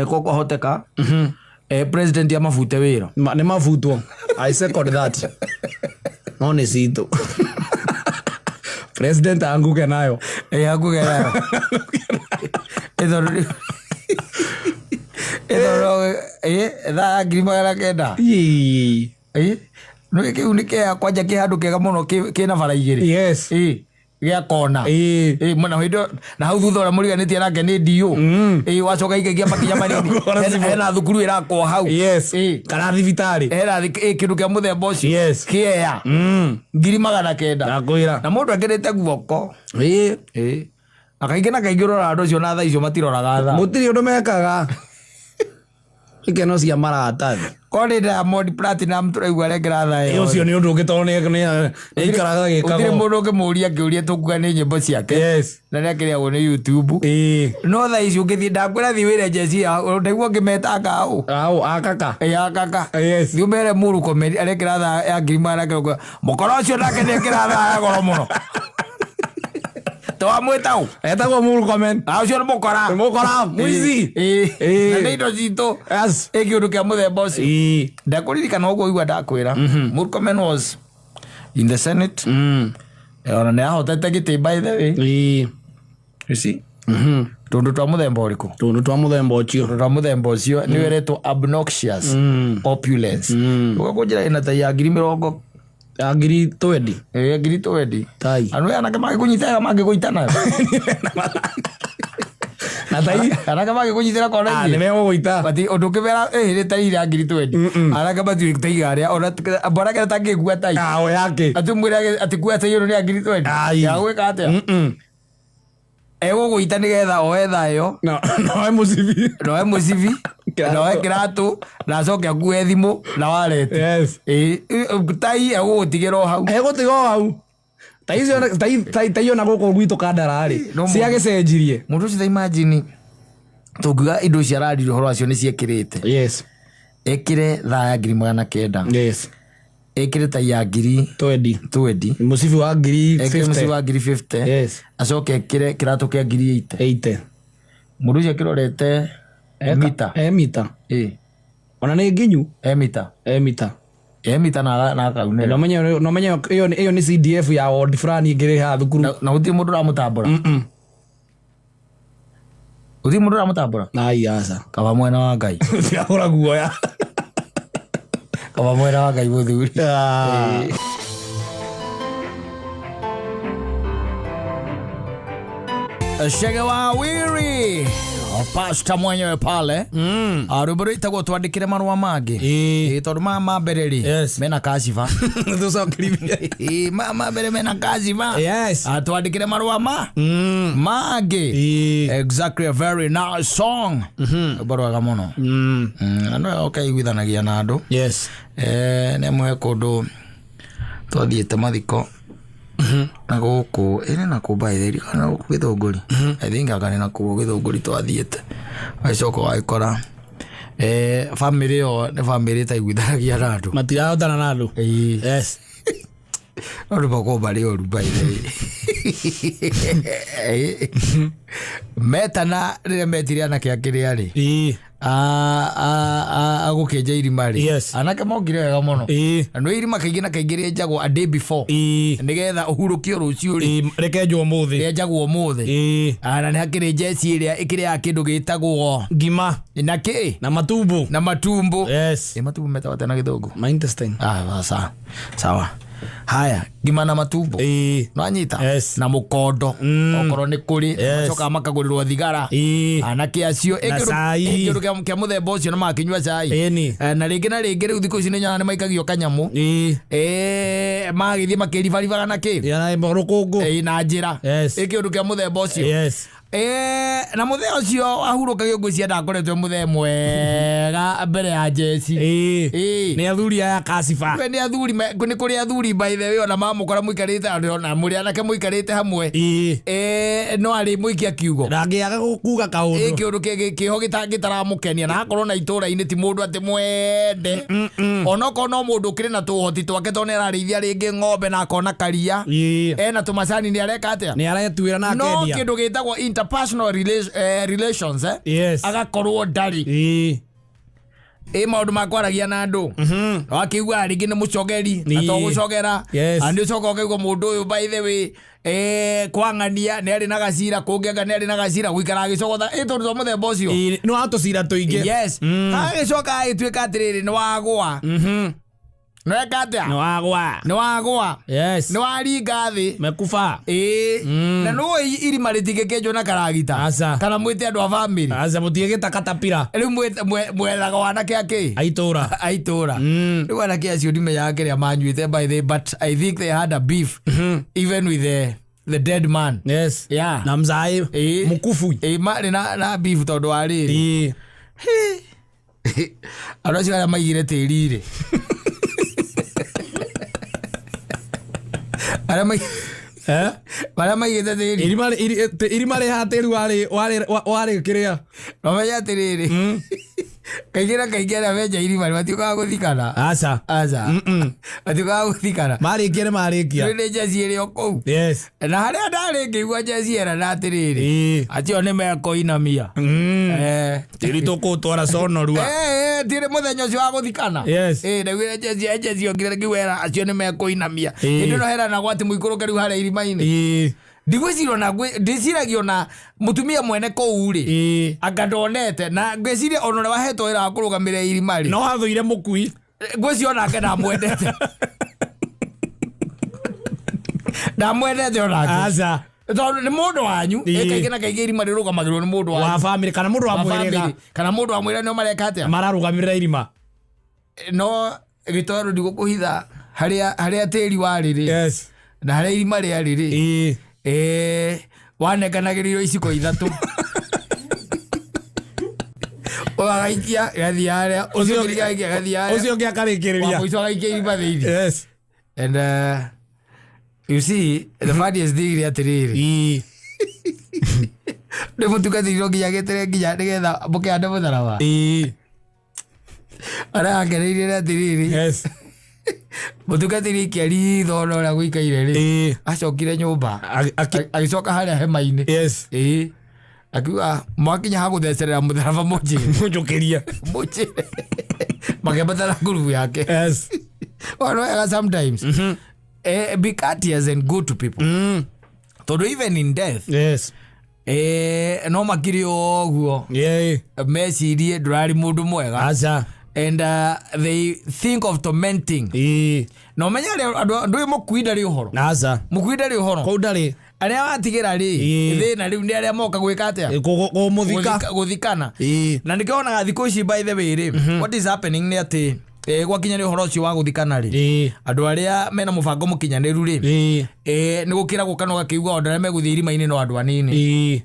ko kwahoteka president amabute wĩra. Nĩ mabutwo. I second that. No nĩ citũ. President anguke nayo. Anguke nayo. Ĩtondũ ĩtondũ thaa ya 900,000. Nĩ kĩu nĩ kĩa kwanja kĩ handũ kega mũno kĩna bara igĩrĩ. Gĩa kona. Mwena hĩndĩ ĩyo- na hau thutha ũrĩa mũriganĩtie nake nĩ DO. Wacoka ikaingia makinya manini. Ũkona Hena thukuru ĩrakwo hau. Kana thibitarĩ. Hena kĩndũ kĩa mũthemba ũcio. Kĩea 900,000. Ndakwĩra. Na mũndũ ekĩrĩte guoko. Na kaingĩ na kaingĩ ũroraga andũ acio na thaa icio matiroraga thaa. Gũtirĩ ũndũ mekaga. Ikeno cia maratathi. Korwo nĩ Diamond Platinum tũraigua arekĩra thaa ĩyo. Ũcio nĩ ũndũ ũngĩ tondũ nĩ aikaraga Gũtirĩ gĩkagwo. mũndũ ũngĩmũria kĩũria, tũkuga nĩ nyĩmbo ciake na nĩ akĩrĩagwo nĩ YouTube. No thaa ici ũngĩthiĩ, ndakwĩra thiĩ wĩre njeci ndaigua ũngĩmetanga ũ. Au akaka. Ĩ, akaka. Yes. Thiĩ ũmere Murkomen arekĩra thaa ya 900,000, mũkora ũcio nake nĩ ekĩra thaa ya goro mũno. Twamwĩta ũ? Etagwo Murkomen. Na ũcio nĩ mũkora. Nĩ mũkora, mũici. Na nĩ indo citũ. Ĩ, kĩũndũ kĩa mũthemba ũcio. Ndakũririkana ũguo igua ndakwĩra Murkomen was in the Senate. Ona nĩ ahotete gĩtĩ, by the way. You see, tũndũ twa mũthemba ũrĩkũ? Tũndũ twa mũthemba ũcio. Tũndũ twa mũthemba ũcio nĩ wĩretwo obnoxious opulence. Ũgakũnjĩra ĩna tai ya ngiri mĩrongo Ya 20,000. Ĩ, 20,000. Tai. Andũ aya anake mangĩkũnyita mangĩgũita nayo. Na tai. Anake mangĩkũnyitĩra kona. Ah, nĩ megũgũita. Bati ũndũ ũngĩmera ĩhĩrĩ tai ya 20,000, anake matiũĩ taiga arĩa ona mwanake atangĩkua tai. Ah, o yake. Atĩ mwĩre atĩ kua tai ĩno nĩ ya 20,000. Ai. Ya gwĩka atĩa? Egũgũita nĩgetha oe thaa ĩyo. No no mũcibi. Noe mũcibi. Kĩratũ. Noe kĩratũ na acoke akue thimũ na wallet. Ĩ, tai egũgũtigĩra o hau. Egũtiga o hau. Tai icio tai tai tai ona gũkũ gwitũ kandara rĩ. No mũndũ- Ciagĩcenjirie. Mũndũ ũcio ta imagine tũngiuga indo icio araririe ũhoro wacio nĩ ciekĩrĩte. Ekĩre thaa ya 900,000. Ekĩre tai ya ngiri 20. 20. Mũcibi wa ngiri Ekĩre mũcibi 50. wa 50,000. Acoke ekĩre kĩratũ kĩa 80,000. 80. Mũndũ ũcio akĩrorete mita. E mita. Ĩ. Ona nĩ nginyu. E mita. E mita. E mita na akaunĩra. No menye ĩyo nĩ CDF ya ward fulani ĩngĩrĩ haha thukuru. Na gũtirĩ mũndũ ũramũtambũra. Gũtirĩ mũndũ ũramũtambũra. Ai aca. Kaba mwena wa Ngai. Tiagũra guoya. Kaba mwena wa Ngai mũthuri. Ah. Chege wa Wiri. Pastor mwenyewe pale. Rwĩmbo rwĩtagwo twandĩkĩre marũa mangĩ. Ĩĩ. Ĩĩ, tondũ maya ma mbere rĩ, Yes. mena kashiba. Tũcokerithie. Ĩĩ, maya ma mbere mena kashiba. Yes. Twandĩkĩre marũa ma mangĩ. Ĩĩ. Exactly, a very nice song. Rwĩmbo rwega mũno. Andũ aya ũkaiguithanagia na andũ. Yes. Nĩ amwe kũndũ twathiĩte mathiko na gũkũ ĩnĩ na kũ by the way, kana gũkũ Gĩthũngũri. I think anga nĩ na kũu Gĩthũngũri twathiĩte, wagĩcoka ũgagĩkora bamĩrĩ ĩyo nĩ bamĩrĩ ĩtaiguithanagia na andũ. Matirahotana na andũ. Ĩĩ. Yes. No nĩ makorwo marĩ oru by the way. Metana rĩrĩa metire anake akĩrĩa rĩ, Ĩĩ. agũkĩnja irima rĩ, Yes. anake mokire wega mũno. Ĩĩ. Na nĩ irima kaingĩ na kaingĩ rĩenjagwo a day before, Ĩĩ. nĩgetha ũhurũkio rũciũ rĩ. Ĩĩ, rĩkenjwo ũmũthĩ. Rĩenjagwo ũmũthĩ. Ĩĩ. Na nĩ hakĩrĩ njeci ĩrĩa ĩkĩrĩaga kĩndũ gĩtagwo Ngima. na kĩ Na matumbo. Na matumbo. Yes. Ĩ, matumbo metagwo atĩa na Gĩthũngũ? My intestine. Ah, sawa sawa, haya, ngima na matumbo. Ĩĩ. Nwanyita. Yes. Na mũkondo, okorwo nĩ kũrĩ. Yes. Macokaga makagũrĩrwo thigara. Ĩĩ. Anake acio Na cai. kĩndũ kĩa mũthemba ũcio na makĩnyua cai. Ĩni. Na rĩngĩ na rĩngĩ rĩu thikũ ici nĩ nyonaga nĩ maikagio kanyamũ. Ĩĩ. Magĩthiĩ makĩribaribaga na kĩ. Ya rũkũngũ. Na njĩra. Yes. Kĩndũ kĩa mũthemba ũcio. Yes. Na mũthee ũcio ahurũkagio, ngwĩciria ndakoretwo mũthee mwega mbere ya njeci. Ĩĩ. Ĩĩ. Nĩ athuri aya kaciba. We nĩ athuri nĩ kũrĩ athuri by the way, ona mamũkora mũikarĩte ona mũrĩ anake mũikarĩte hamwe, Ĩĩ. no arĩ mũikia kiugo. Ndangĩaga kuga kaũndũ. Kĩũndũ kĩho gĩtaramũkenia na akorwo na itũra-inĩ ti mũndũ atĩ mwende, onokorwo no mũndũ ũkĩrĩ na tũhoti twake, tondũ nĩ ararĩithia rĩngĩ ng'ombe na akona karia, ena tũmacani, nĩ areka atĩa? Nĩ aretuĩra na No akendia. kĩndũ gĩtagwo interpersonal relations, Yes. agakorwo ndarĩ. Ĩĩ. Maũndũ ma kwaragia na andũ, wakĩigua rĩngĩ nĩ mũcogeri na Ĩĩ. to gũcogera. Yes. Nĩ ũcoka ũkaigua mũndũ ũyũ, by the way, kwang'ania nĩ arĩ na gacira kũngĩ, anga nĩ arĩ na gacira gũikara agĩcogotha tondũ twa mũthemba ũcio. Ĩĩ, nĩ watũcira tũingĩ. Yes, agĩcoka agĩtuĩka atĩrĩrĩ, nĩ wagũa, nĩweka atĩa? Nĩ wagwa. Nĩ wagũa. Yes. Nĩ waringa thĩ. Mekuba. Ĩĩ, na nũĩ irima rĩtingĩkĩenjwo na karagita Aca. kana mwĩte andũ a bamĩrĩ. Aca, mũtigĩta katapira. Rĩu mwethaga wanake akĩ Aitũra. Aitũra. Rĩu anake acio ndimenyaga kĩrĩa manyuĩte by the way, but I think they had a beef even with the dead man. Yes. Yeah. Na mzaĩ. Ĩĩ. Mũkubu. Ĩĩ, marĩ na beef tondũ wa rĩrĩ, Ĩĩ. andũ acio arĩa maigire tĩri rĩ, arĩa Eh? arĩa maigĩte tĩri. Irima rĩ haha tĩri warĩ kĩrĩa. Mamenya atĩrĩrĩ, kaingĩ na kaingĩ arĩa menja irima matiũkaga gũthikana. Aca. Aca, matiũkaga gũthikana. Marĩkia nĩ marĩkia. Rĩu nĩ njeci ĩrĩ o kũu. Yes. Na harĩa ndarĩ ngĩigua njeci erana atĩrĩrĩ, Ĩĩ. acio nĩ mekoinamia. Tĩri tũkũtwara conorua. Tirĩ mũthenya ũcio wa gũthikana. Yes. Ndaiguire njeci okire ngĩwera acio nĩ mekoinamia. Ĩĩ. Hĩndĩ ĩno heranagwo atĩ mũikũrũke rĩu harĩa irima-inĩ. Ĩĩ. Ndigwĩciria ona ndĩciragia ona mũtumia mwene kũu rĩ, Ĩĩ. anga ndonete, na ngwĩciria ona ũrĩa wahetwo wĩra wa kũrũgamĩrĩra irima rĩ, No athũire mũkui. Ngwĩciria onake ndamwendete, ndamwendete onake. Aca. Tondũ nĩ mũndũ wanyu. Ĩĩ. Kaingĩ na kaingĩ irima rĩrũgamagĩrwo nĩ mũndũ wa wanyu. bamĩrĩ kana mũndũ wa Wa mũhĩrĩga. bamĩrĩ, kana mũndũ wa mwĩra nĩo mareka atĩa? Mararũgamĩrĩra irima. No gĩtoro, ndigũkũhitha, harĩa tĩri warĩ rĩ, Yes. na harĩa irima rĩarĩ rĩ, Ĩĩ. Wanenganagĩrĩrwo iciko ithatũ, ũyũ agaikia gathiĩ harĩa, ũcio ũngĩ agaikia gathiĩ harĩa, Ũcio ũngĩ wa akarĩkĩrĩria. mũico agaikia irima thĩinĩ. Yes. And you see, the funniest thing nĩ atĩrĩrĩ, Ĩĩ. nĩ mũtungatĩri no nginya gĩtere nginya nĩgetha mũkĩhande mũtharaba. Ĩĩ. Arĩa akeneire nĩ atĩrĩrĩ, Yes. mũtungatĩri aikia ritho ona ũrĩa gũikaire rĩ, Ĩĩ. acokire nyũmba, agĩcoka harĩa hema-inĩ. Yes. Ĩĩ, akiuga mwakinya ha gũthecerera mũtharaba, mũnjĩre. Mũnjũkĩrie. Mũnjĩre. Makĩambatana ngurubu yake. Yes. Ono wega, sometimes be courteous and good to people, tondũ even in death, Yes. no makiri o ũguo, Yeah. mecirie ndũrarĩ mũndũ mwega, Aca. and they think of tormenting. Ĩĩ. Na ũmenye arĩa andũ ũyũ mũkui ndarĩ ũhoro. Aca. Mũkui ndarĩ ũhoro. Kũu ndarĩ. Arĩa watigĩra rĩ, Ĩĩ. thĩna rĩu nĩ arĩa moka gwĩka atĩa? Kũmũthika. Gũthikana. Ĩĩ. Na nĩkĩo wonaga thikũ ici, by the way rĩ, what is happening nĩ atĩ gwakinya nĩ ũhoro ũcio wa gũthikana rĩ, andũ arĩa mena mũbango mũkinyanĩru rĩ, nĩ gũkĩragwo kanua gakĩigua andũ arĩa megũthiĩ irima-inĩ no andũ anini.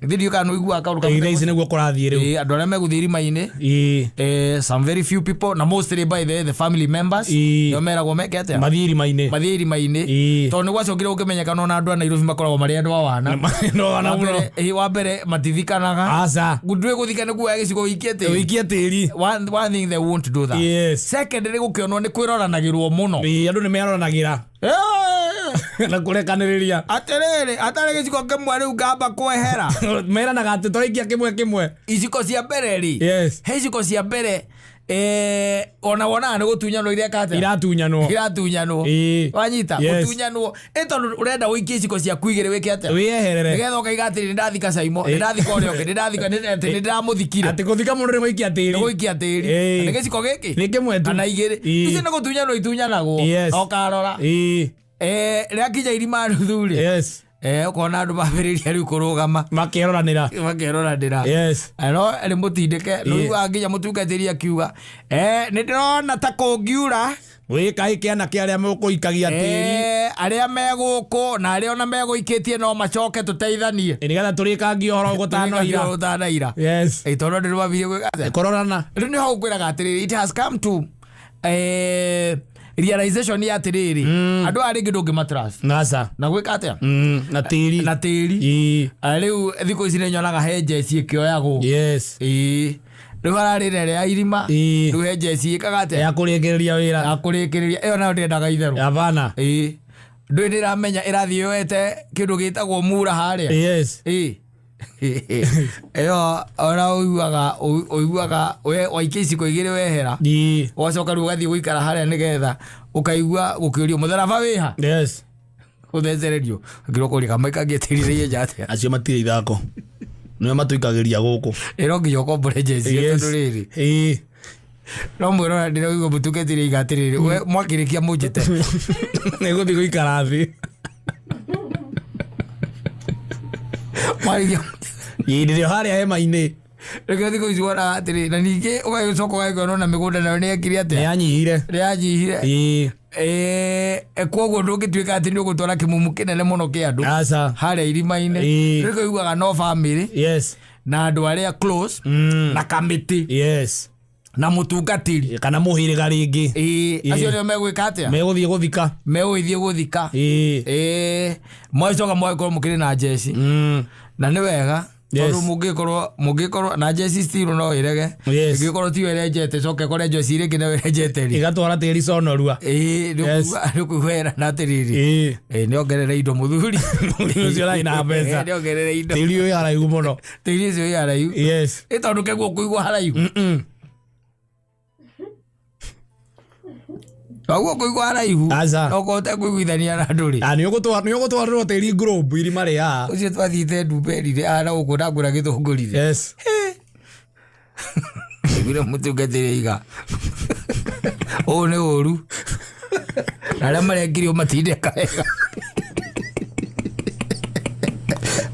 Githĩ ndiũĩ kana nĩũiguaga kaũndũ Thaa ici nĩguo kũrathiĩ rĩu. Andũ arĩa megũthiĩ irima-inĩ, some very few people, na mostly, by the family members, nĩo meragwo meke atĩa? Mathiĩ irima-inĩ. Mathiĩ irima-inĩ. Tondũ nĩ gwacokire gũkĩmenyekana ona andũ a Nairobi makoragwo marĩ andũ a wana. No wana Wa mũno. mbere, wa mbere matithikanaga. Aca. Ndwĩ gũthika nĩ kuoya gĩcigo wĩikie tĩri. Wĩikie tĩri. One thing, they won't do that. Second, nĩ gũkĩonwo nĩ kwĩroranagĩrwo mũno. Ĩĩ, andũ nĩ meroranagĩra na kũrekanĩrĩria. Atĩrĩrĩ, atarĩ gĩcigo kĩmwe rĩu ngamba kwehera. Meranaga atĩ tũraikia kĩmwe kĩmwe. Iciko cia mbere rĩ, he iciko cia mbere, ona wonaga nĩ gũtunyanwo ireka atĩa? Iratunyanwo. Iratunyanwo. Wanyita? Gũtunyanwo ĩ tondũ ũrenda ũikie iciko ciaku igĩrĩ wĩke atĩa? Wĩyeherere. Nĩgetha ũkaiga atĩrĩ, nĩ ndathika Caimo, nĩ ndathika ũrĩa ũngĩ, nĩ ndathika, atĩ nĩ ndĩramũthikire. Atĩ gũthika mũndũ nĩ gũikia Nĩ tĩri. gũikia tĩri. Na nĩ gĩciko gĩkĩ Nĩ kĩmwe tu. kana igĩrĩ. Icio nĩ gũtunyanwo itunyanagwo. Na ũkarora, rĩakinya irima nuthu rĩ, ũkona andũ mambĩrĩria rĩu kũrũgama. Makeroranĩra. Makeroranĩra. No nĩ mũtindĩke nĩũiguaga nginya mũtungatĩri akiuga, nĩ ndĩrona ta kũngiura. Wĩkaĩ kĩana kĩa arĩa mũkũikagia tĩri. Arĩa me gũkũ na arĩa ona megũikĩtie no macoke tũteithanie. Nĩgetha tũrĩkangie ũhoro gũtanoira. Gũtanaira. Tondũ andũ nĩmambirie gwĩka atĩa? Kũrorana. Rĩu nĩho ngwĩraga atĩrĩrĩ, it has come to realization ya atĩrĩrĩ, andũ aya rĩngĩ ndũngĩmatrust. Aca. Na gwĩka atĩa? Na tĩri. Na tĩri. Rĩu thikũ ici nĩ nyonaga he njeci ĩkĩoyagwo. Ĩĩ, rĩu hararĩ na ĩrĩa ya irima. Rĩu he njeci ĩkaga atĩa? Ya kũrĩkĩrĩria wĩra. Ya kũrĩkĩrĩria ĩyo nayo ndĩendaga itherũ. Hapana. Ĩĩ, ndũĩ ndĩramenya ĩrathiĩ yoete kĩndũ gĩtagwo mura harĩa. Ĩĩ, ĩyo ona ũiguaga we waikia iciko igĩrĩ wehera. Ũgacoka rĩu ũgathiĩ gũikara harĩa nĩgetha ũkaigua gũkĩũrio mũtharaba wĩha. Ũthecererio ngirwo kũria kamaikagie tĩri rĩenja atĩa. Acio matirĩ ithako, nĩo matũikagĩria gũkũ. Ĩ no nginya ũkombore njeci ĩyo tondũ rĩrĩ, no mwĩrora ndĩraigua mũtungatĩri aiga atĩrĩrĩ, we mwakĩrĩkia mũnjĩte. Nĩgũthiĩ gũikara thĩ. Mwarĩkia. Ĩĩ, ndĩrĩ harĩa hema-inĩ. Rĩkĩo thikũ ici wonaga atĩrĩ, na ningĩ ũgagĩcoka ũgagĩkona ona mĩgũnda nayo nĩ yekire Nĩ atĩa? yanyihire. Nĩ yanyihire. Koguo ndũngĩtuĩka atĩ nĩ ũgũtwara kĩmumu kĩnene mũno kĩa andũ Aca. harĩa irima-inĩ. Rĩkĩo ũiguaga no bamĩrĩ na andũ arĩa close na kamĩtĩ na mũtungatĩri. Kana mũhĩrĩga rĩngĩ. Ĩĩ, acio nĩo megwĩka atĩa? Megũthiĩ gũthika. Megũgĩthiĩ gũthika. Ĩĩ, mwagĩcoka mwagĩkorwo mũkĩrĩ na njeci. Na nĩ wega tondũ mũngĩkorwo na njeci still no ĩrege. Ĩngĩkorwo tiyo ĩrenjete, coke ĩkore njeci ĩrĩa ĩngĩ nayo ĩrenjete rĩ, Ĩgatwara tĩri conorua. Ĩĩ, nĩ ũkũigua erana atĩrĩrĩ, nĩ ongerere indo mũthuri. Mũthuri ũcio ũrarĩ na mbeca. Nĩ ongerere indo. Tĩri ũyũ haraihu mũno. Tĩri ũcio wĩ haraihu. Ĩ tondũ keguo kũigua haraihu, koguo kũigua haraihu. Aca. No kũhote kũiguithania na andũ rĩ. Ah, nĩ ũgũtwarĩrwo tĩri globe irima rĩ haha. Ũcio twathiĩte ndumberire ana gũkũ ndangũra gĩthũngũrire. Iguire mũtungatĩri iga ũũ nĩ ũru na arĩa marengirio matindeka wega.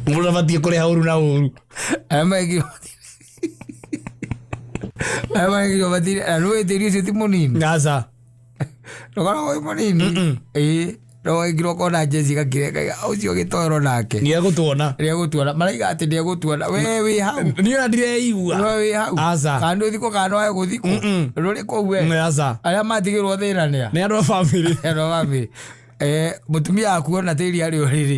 Mũndũ abatiĩ kũrĩha ũru na ũru. Arĩa marengirio matinde na nĩũĩ tĩri ũcio ti mũnini. Aca. Ndũkoragwo wĩ mũnini. Ĩĩ, no wekirwo kona njeci gakireka ũcio gĩtoero nake. Nĩ egũtuona. Nĩegũtuona, maraiga atĩ nĩegũtuona we wĩ hau. Niĩ ona ndireigua. We wĩ hau. Aca. Kana nĩ ũthikwo kana nĩwae gũthikwo. Ndũrĩ kũu we. Aca. Arĩa matigĩrwo thĩna nĩa? Nĩ andũ a bamĩrĩ. Andũ a bamĩrĩ. Mũtumia waku ona tĩri arĩ ũrĩrĩ.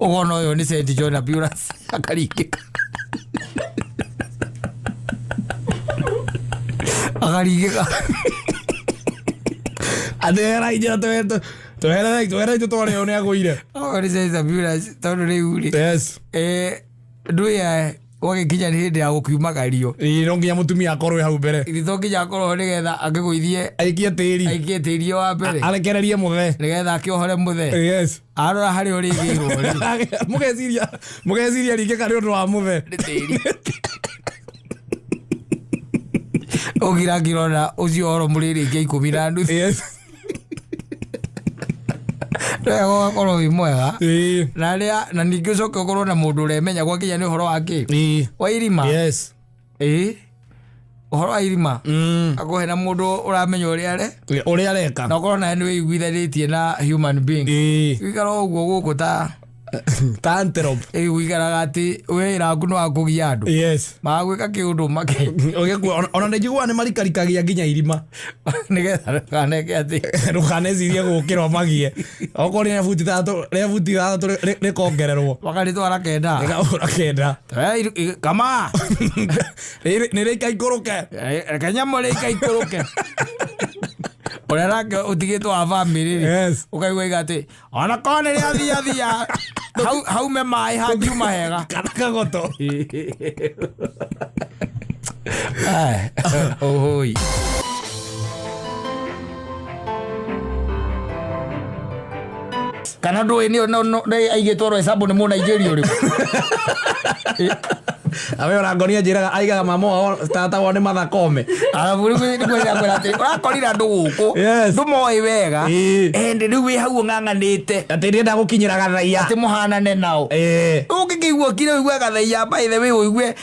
Ũkona ũyũ nĩ St John Ambulance akaringĩka, akaringĩka. Atĩ eherai njĩra, twehererei twehererei tũtware ũyũ nĩ agũire. Ũyũ nĩ St Ambulance tondũ rĩu rĩ, ndũya gwagĩkinya nĩ hĩndĩ ya gũkiumagario. Ĩĩ, no nginya mũtumia akorwo hau mbere. Ithe to nginya akorwo nĩgetha akĩgũithie. Aikie tĩri. Aikie tĩri wa mbere. Arekererie mũthe. Nĩgetha akĩohore mũthe. Arora harĩa ũrĩgĩirwo rĩ. Mũgeciria ringĩka nĩ ũndũ wa mũthe. Nĩ tĩri ũgira ngirona ũcio ũhoro mũrĩrĩkia 10:30. Wega ũgakorwo wĩ mwega. Ĩĩ. Na rĩa na ningĩ ũcoke ũkorwo na mũndũ ũremenya gwakinya nĩ ũhoro wa kĩ? Ĩĩ. Wa irima. Yes. Ĩĩ. Ũhoro wa irima. Mm. Akũhe na mũndũ ũramenya ũrĩa are. Ũrĩa areka. Na ũkorwo nawe nĩ wĩiguithanĩtie na human being. Ĩĩ. Gũikara ũguo gũkũ ta Ta antelope. ĩ gũikaraga atĩ wĩra waku nĩ wa kũgia andũ. Yes. Magagwĩka kĩũndũ make. Ũgĩkua ona nĩ njiguaga nĩ marikarikagia nginya irima. Nĩgetha ndũkaneke atĩ. Ndũkanecirie gũkĩra ũmagie. Okorwo nĩ rĩa buti ithathatũ, rĩa buti ithathatũ rĩkongererwo. Makarĩtwara kenda. Rĩkahũra kenda. Kama. Nĩ rĩikaikũrũke. Reke nyamũ rĩikaikũrũke. Ũrĩa nake ũtigĩtwo wa bamĩrĩ rĩ. Yes. Ũkaigua iga atĩ ona korwo nĩ rĩa thia thia haume maĩ hangiuma hega. Kana kagoto. Ai, ũhũi. Kana ndũĩ nĩ aigĩtwo Roysambu nĩ Mũnaijeria ũrĩkũ? Awe ona ngonia njĩraga aigaga mama wao tata wao nĩ mathakome. Arabu rĩu nĩguo ndĩrakwĩra atĩ ũrakorire andũ gũkũ Yes. ndũmoĩ wega Ĩĩ. and rĩu wĩ hau ũng'ang'anĩte Atĩ ndĩrenda gũkinyĩra gathaia. atĩ mũhanane nao. Ĩĩ. Ũngĩkĩigua kire ũigue gathaia by the way ũigue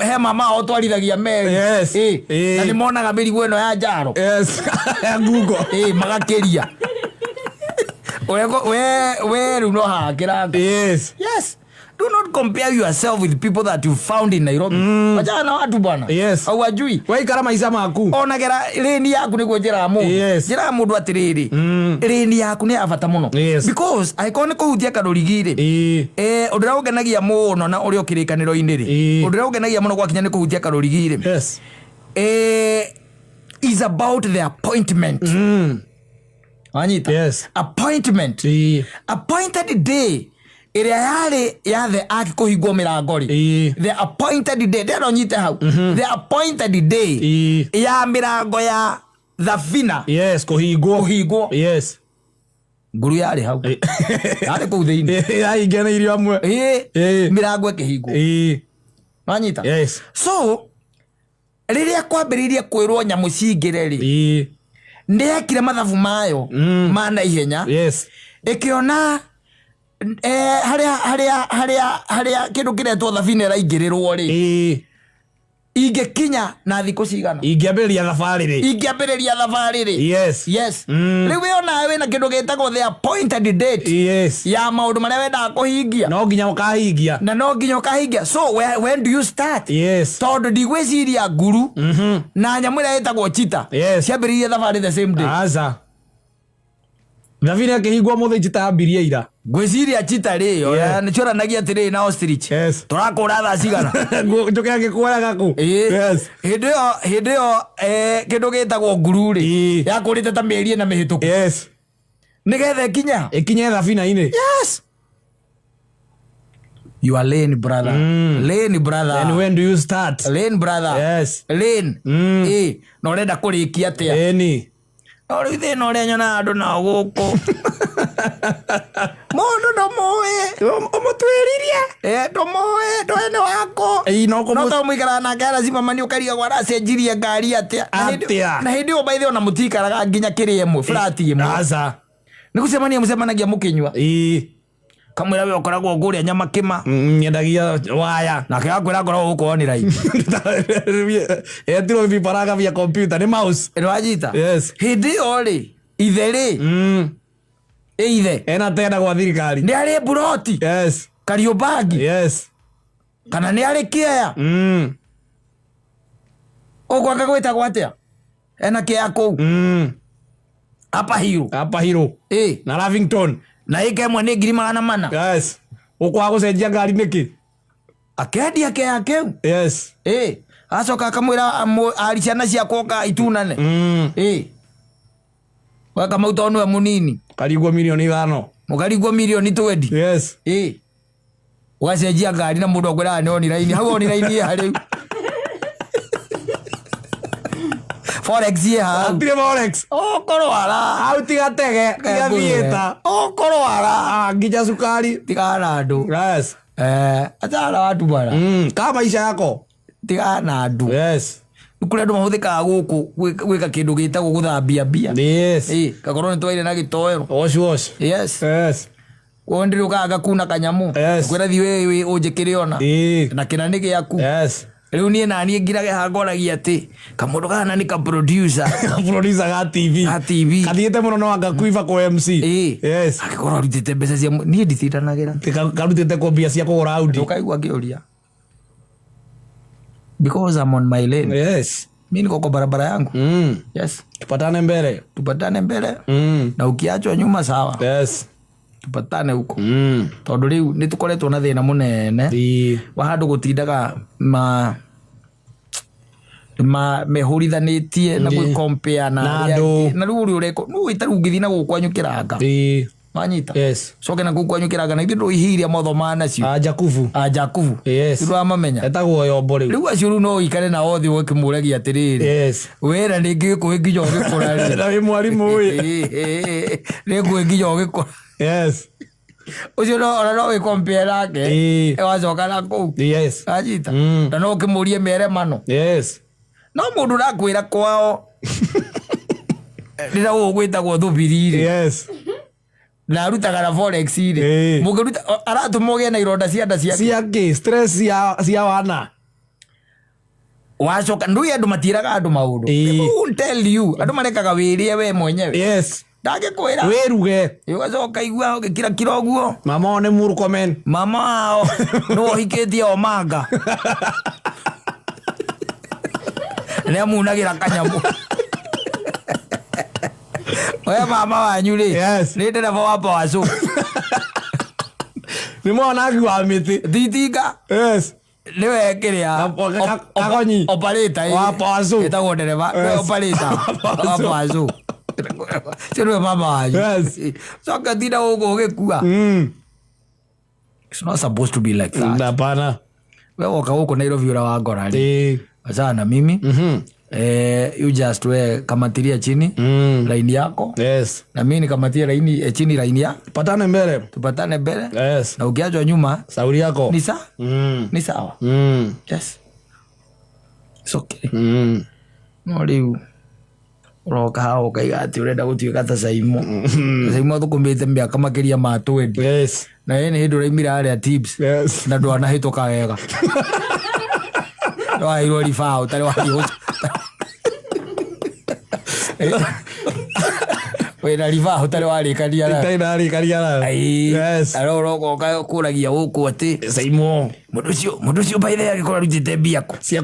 he mama wao twarithagia meri. Yes. Ĩĩ. Ĩĩ. Na nĩmonaga mĩrigo ĩno ya njaro. Yes. Ya Google. Ĩĩ magakĩria. We rĩu no hakĩra. Yes. Yes. Do not compare yourself with people that you found in Nairobi. Wachana na watu bwana. Yes. Hauwajui. Waikara maica maku. Onagera lane yaku nĩguo njĩraga mũndũ. Yes. Njĩraga mũndũ atĩrĩrĩ. Lane yaku nĩ ya bata mũno. Yes. Because angĩkorwo nĩ kũhutia karũrigi rĩ. Ĩĩ. Ũndũ ũrĩa ũngenagia mũno na ũrĩa ũkĩrĩkanĩro-inĩ rĩ. Ĩĩ. Ũndũ ũrĩa ũngenagia mũno gwakinya nĩ kũhutia karũrigi rĩ. Yes. Is about the appointment. Wanyita? Yes. Appointment. Ĩĩ. Appointed day ĩrĩa yarĩ ya the ark kũhingwo mĩrango rĩ. Ĩĩ. The appointed day ndĩrenda ũnyite hau. The appointed day Ĩĩ. ya mĩrango ya thabina Yes, kũhingwo. kũhingwo. Yes. Nguru yarĩ hau. Yarĩ kũu thĩinĩ. Yahinganĩirio hamwe. Ĩĩ. Ĩĩ. Mĩrango ĩkĩhingwo. Ĩĩ. Wanyita? Yes. So rĩrĩa kwambĩrĩirie kwĩrwo nyamũ cingĩre rĩ, Ĩĩ. nĩ yekire mathabu mayo ma naihenya. Yes. Ĩkĩona harĩa kĩndũ kĩretwo thabina ĩraingĩrĩrwo rĩ, Ĩĩ. ingĩkinya na thikũ cigana? Ingĩambĩrĩria thabarĩ rĩ. Ingĩambĩrĩria thabarĩ rĩ. Yes. Yes. Rĩu we onawe wĩna kĩndũ gĩtagwo the appointed date Yes. ya maũndũ marĩa wendaga kũhingia. No nginya ũkahingia. Na no nginya ũkahingia. So when do you start? Yes. Tondũ ndigwĩciria nguru na nyamũ ĩrĩa ĩtagwo cheetah Yes. ciambĩrĩirie thabarĩ the same day. Aca. Thabina ĩkĩhingwo mũthĩ njita yambirie ira. Ngwĩciria cheetah rĩ, Yeah. nĩ cioranagia atĩrĩrĩ na ostrich. Yes. Tũrakũra thaa cigana? Njũke angĩkuoyaga kũ? Ĩĩ. Yes. Hĩndĩ ĩyo kĩndũ gĩtagwo nguru rĩ, Ĩĩ. yakũrĩte ta mĩeri ĩna mĩhĩtũku. Yes. Nĩgetha ĩkinye. Ĩkinye thabina-inĩ. Yes. You are lane brother. Lane brother. And when do you start? Lane brother. Yes. Lane. Ĩĩ. Na ũrenda kũrĩkia atĩa? Ĩni. No rĩu thĩna ũrĩa nyonaga andũ nao gũkũ. Mũndũ ndũmũĩ. Ũmũtuĩririe. Ndũmũĩ, ndũĩ nĩ wakũ. Ĩĩ, no No tondũ mũikaraga nake aracimamani ũkarigagwo aracenjirie ngari atĩa. Atĩa? Na hĩndĩ ĩyo by the way ona mũtikaraga nginya kĩrĩa ĩmwe, flat ĩmwe. Aca. Nĩ gũcemania mũcemanagia mũkĩnyua. Ĩĩ. Kamwĩra we ũkoragwo ngũrĩa nyama kĩma. Nyendagia waya. Nake gakwĩra ngoragwo gũkũ online. Etirwo vibaranga vya kompyuta nĩ mouse. Nĩwanyita? Yes. Hĩndĩ ĩyo rĩ, ithe rĩ, ĩ ithe. Ena tenda gwa thirikari. Nĩ arĩ mburoti. Yes. Kariobangi. Yes. Kana nĩ arĩ kĩea. Ũguo anga gwĩtagwo atĩa? Ena kĩea kũu. Upper Hill. Upper Hill. Ĩ. Na Lavington. Na ĩka ĩmwe nĩ 400,000. Yes. Ũkwaga gũcenjia ngari nĩkĩ? Akendia kĩea kĩu. Yes. Ĩ. Acoka akamwĩra ari ciana ciakwa ũka itunane. Ĩ. Wakamau tondũ nĩwe mũnini. Karigwo mirioni 5. Mũkarigwo mirioni 20. Yes. Ĩ. Ũgacenjia ngari na mũndũ akwĩraga nĩ online. Hau online ĩ harĩu. Forex ĩ hau. Hatirĩ forex. Ũkũrwara. Hau tiga tege, tiga theatre. Ũkũrwara. Ah, nginya cukari. Tigana na andũ. Yes. Achana na watu bwana. Ka maisha yako. Tigana na andũ. Yes. Kũrĩ andũ mahũthĩkaga gũkũ gwĩka kĩndũ gĩtagwo gũthambia mbia. Yes. Ĩ, gakorwo nĩ twaire na gĩtoero. Wash wash. Yes. Yes. Koguo ndĩrĩ ũkaga ngakuna kanyamũ. Yes. Kwĩra thiĩ wĩ ũnjĩkĩre ona. Ĩ. Na kĩna nĩ gĩaku. Yes. Rĩu niĩ naniĩ ngirage haha ngoragia atĩ kamũndũ gaka nĩ ka producer Producer ga TV. ga TV. Kathiĩte mũno no anga kuiba kwa MC. Ĩ. Yes. Angĩkorwo arutĩte mbeca cia niĩ nditindanagĩra. Karutĩte kwa mbia cia kũgũra Audi. Ndũkaigua ngĩũria. Because I'm on my lane. Yes. Mi niko kwa barabara yangu. Yes. Tupatane mbele. Tupatane mbele. Na ukiachwa nyuma sawa. Yes. Tupatane huko. Tondũ rĩu nĩ tũkoretwo na thĩna mũnene Ĩ. wa handũ gũtindaga ma ma mehũrithanĩtie na Ĩ. gwĩkompea na Na arĩa andũ. angĩ. Na rĩu ũrĩa ũreka nĩ ta rĩu ũngĩthiĩ na gũkũ kwanyu kĩranga. Ĩ. Wanyita. Yes. Coke na kũu kwanyu kĩranga na ithuĩ ndũihĩirie motho nacio. A Jakubu. A Jakubu. Yes. Ndũramamenya. Etagwo Yombo rĩu. Rĩu acio rĩu no ũikare nao thĩ ũkĩmũragia atĩrĩrĩ. Yes. Wĩra nĩ ngĩkũĩ nginya ũgĩkũra rĩ. Na wĩ mwarimũ ũyũ. Nĩ ngũĩ nginya ũgĩkũra. Yes. Ũcio no ona no wĩkompea nake. Ĩ. Wacoka na kũu. Yes. Anyita. Na no ũkĩmũrie mere mano. Yes. No mũndũ ũrakwĩra kwao rĩrĩa gũkũ gwĩtagwo thubiri rĩ. Yes. Na arutaga na forex rĩ. Ĩ. Mũngĩruta aratũma ũgĩe na ironda cia nda ciake. Cia kĩ? Stress cia wana. Wacoka ndũĩ andũ matiĩraga andũ maũndũ. Ĩ. People won't tell you. Andũ marekaga wĩrĩe we mwenyewe. Yes. Ndangĩkwĩra. Wĩruge. Ũgacoka igua ũgĩkira kira ũguo. Mama wao nĩ Murkomen. Mama wao nĩwe ũhikĩtie Omanga. Nĩ amunagĩra kanyamũ. We mama wanyu rĩ. Yes. Nĩ ndereba wa Power Show. Nĩ mwanangi wa mĩtĩ. Titinga. Yes. Nĩwe kĩrĩa. Kagonyi. Operator. Wa Power Show. Ĩtagwo ndereba. Nĩwe Yes. operator. Wa Power Show. Ũcio nĩwe mama wanyu. Yes. Coka tinda gũkũ ũgĩkua. It's not supposed to be like that. Hapana. We woka gũkũ Nairobi ũrĩa wangora rĩ. Ĩ. Achana na mimi. You just we kamatiria chini laini yako. Yes. Na mimi nikamatie laini chini laini ya. Patane mbele. Tupatane mbele. Yes. Na ukiachwa nyuma Sauri yako. ni sawa. Ni sawa. Yes. It's okay. No rĩu ũroka haha ũkaiga atĩ ũrenda gũtuĩka ta Saimo. Saimo athũkũmĩte mĩaka makĩria ma 20. Yes. Na yeye nĩ hĩndĩ ũraimire harĩa tips. Yes. Na ndwanahĩtũka wega. Waheirwo ribao ũtarĩ wathiĩ wĩna ribao ũtarĩ warĩkania nayo. Itarĩ ndarĩkania nayo. Ai, Yes. na rĩu ũroka ũkũragia gũkũ atĩ Saimo. mũndũ ũcio by the way angĩkorwo arutĩte mbia kũ. Cia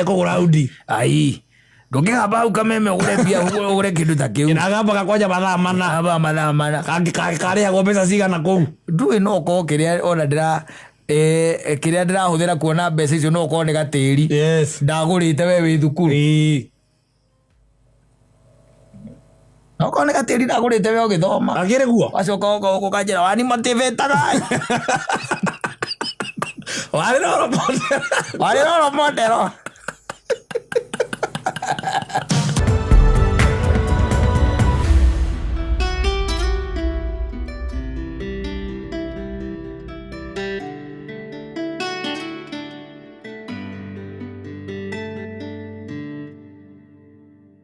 kũgũra Audi. Ai, ndũngĩhamba hau kameme ũgũre mbia ũgũre kĩndũ ta kĩu. Agambaga kwanja mathaa mana. Hamba mathaa mana. Karĩhagwo mbeca cigana kũu. Ndũĩ no ũkorwo kĩrĩa ona ndĩra kĩrĩa ndĩrahũthĩra kuona mbeca icio no ũkorwo nĩ gatĩri. Yes. Ndagũrĩte we wĩ thukuru. Ĩ. No ũkorwo nĩ gatĩri ndagũrĩte we ũgĩthoma. Akĩrĩ guo. Wacoka ũka gũkũ ũkanjĩra wani motivataga. Warĩ role model. Warĩ role model.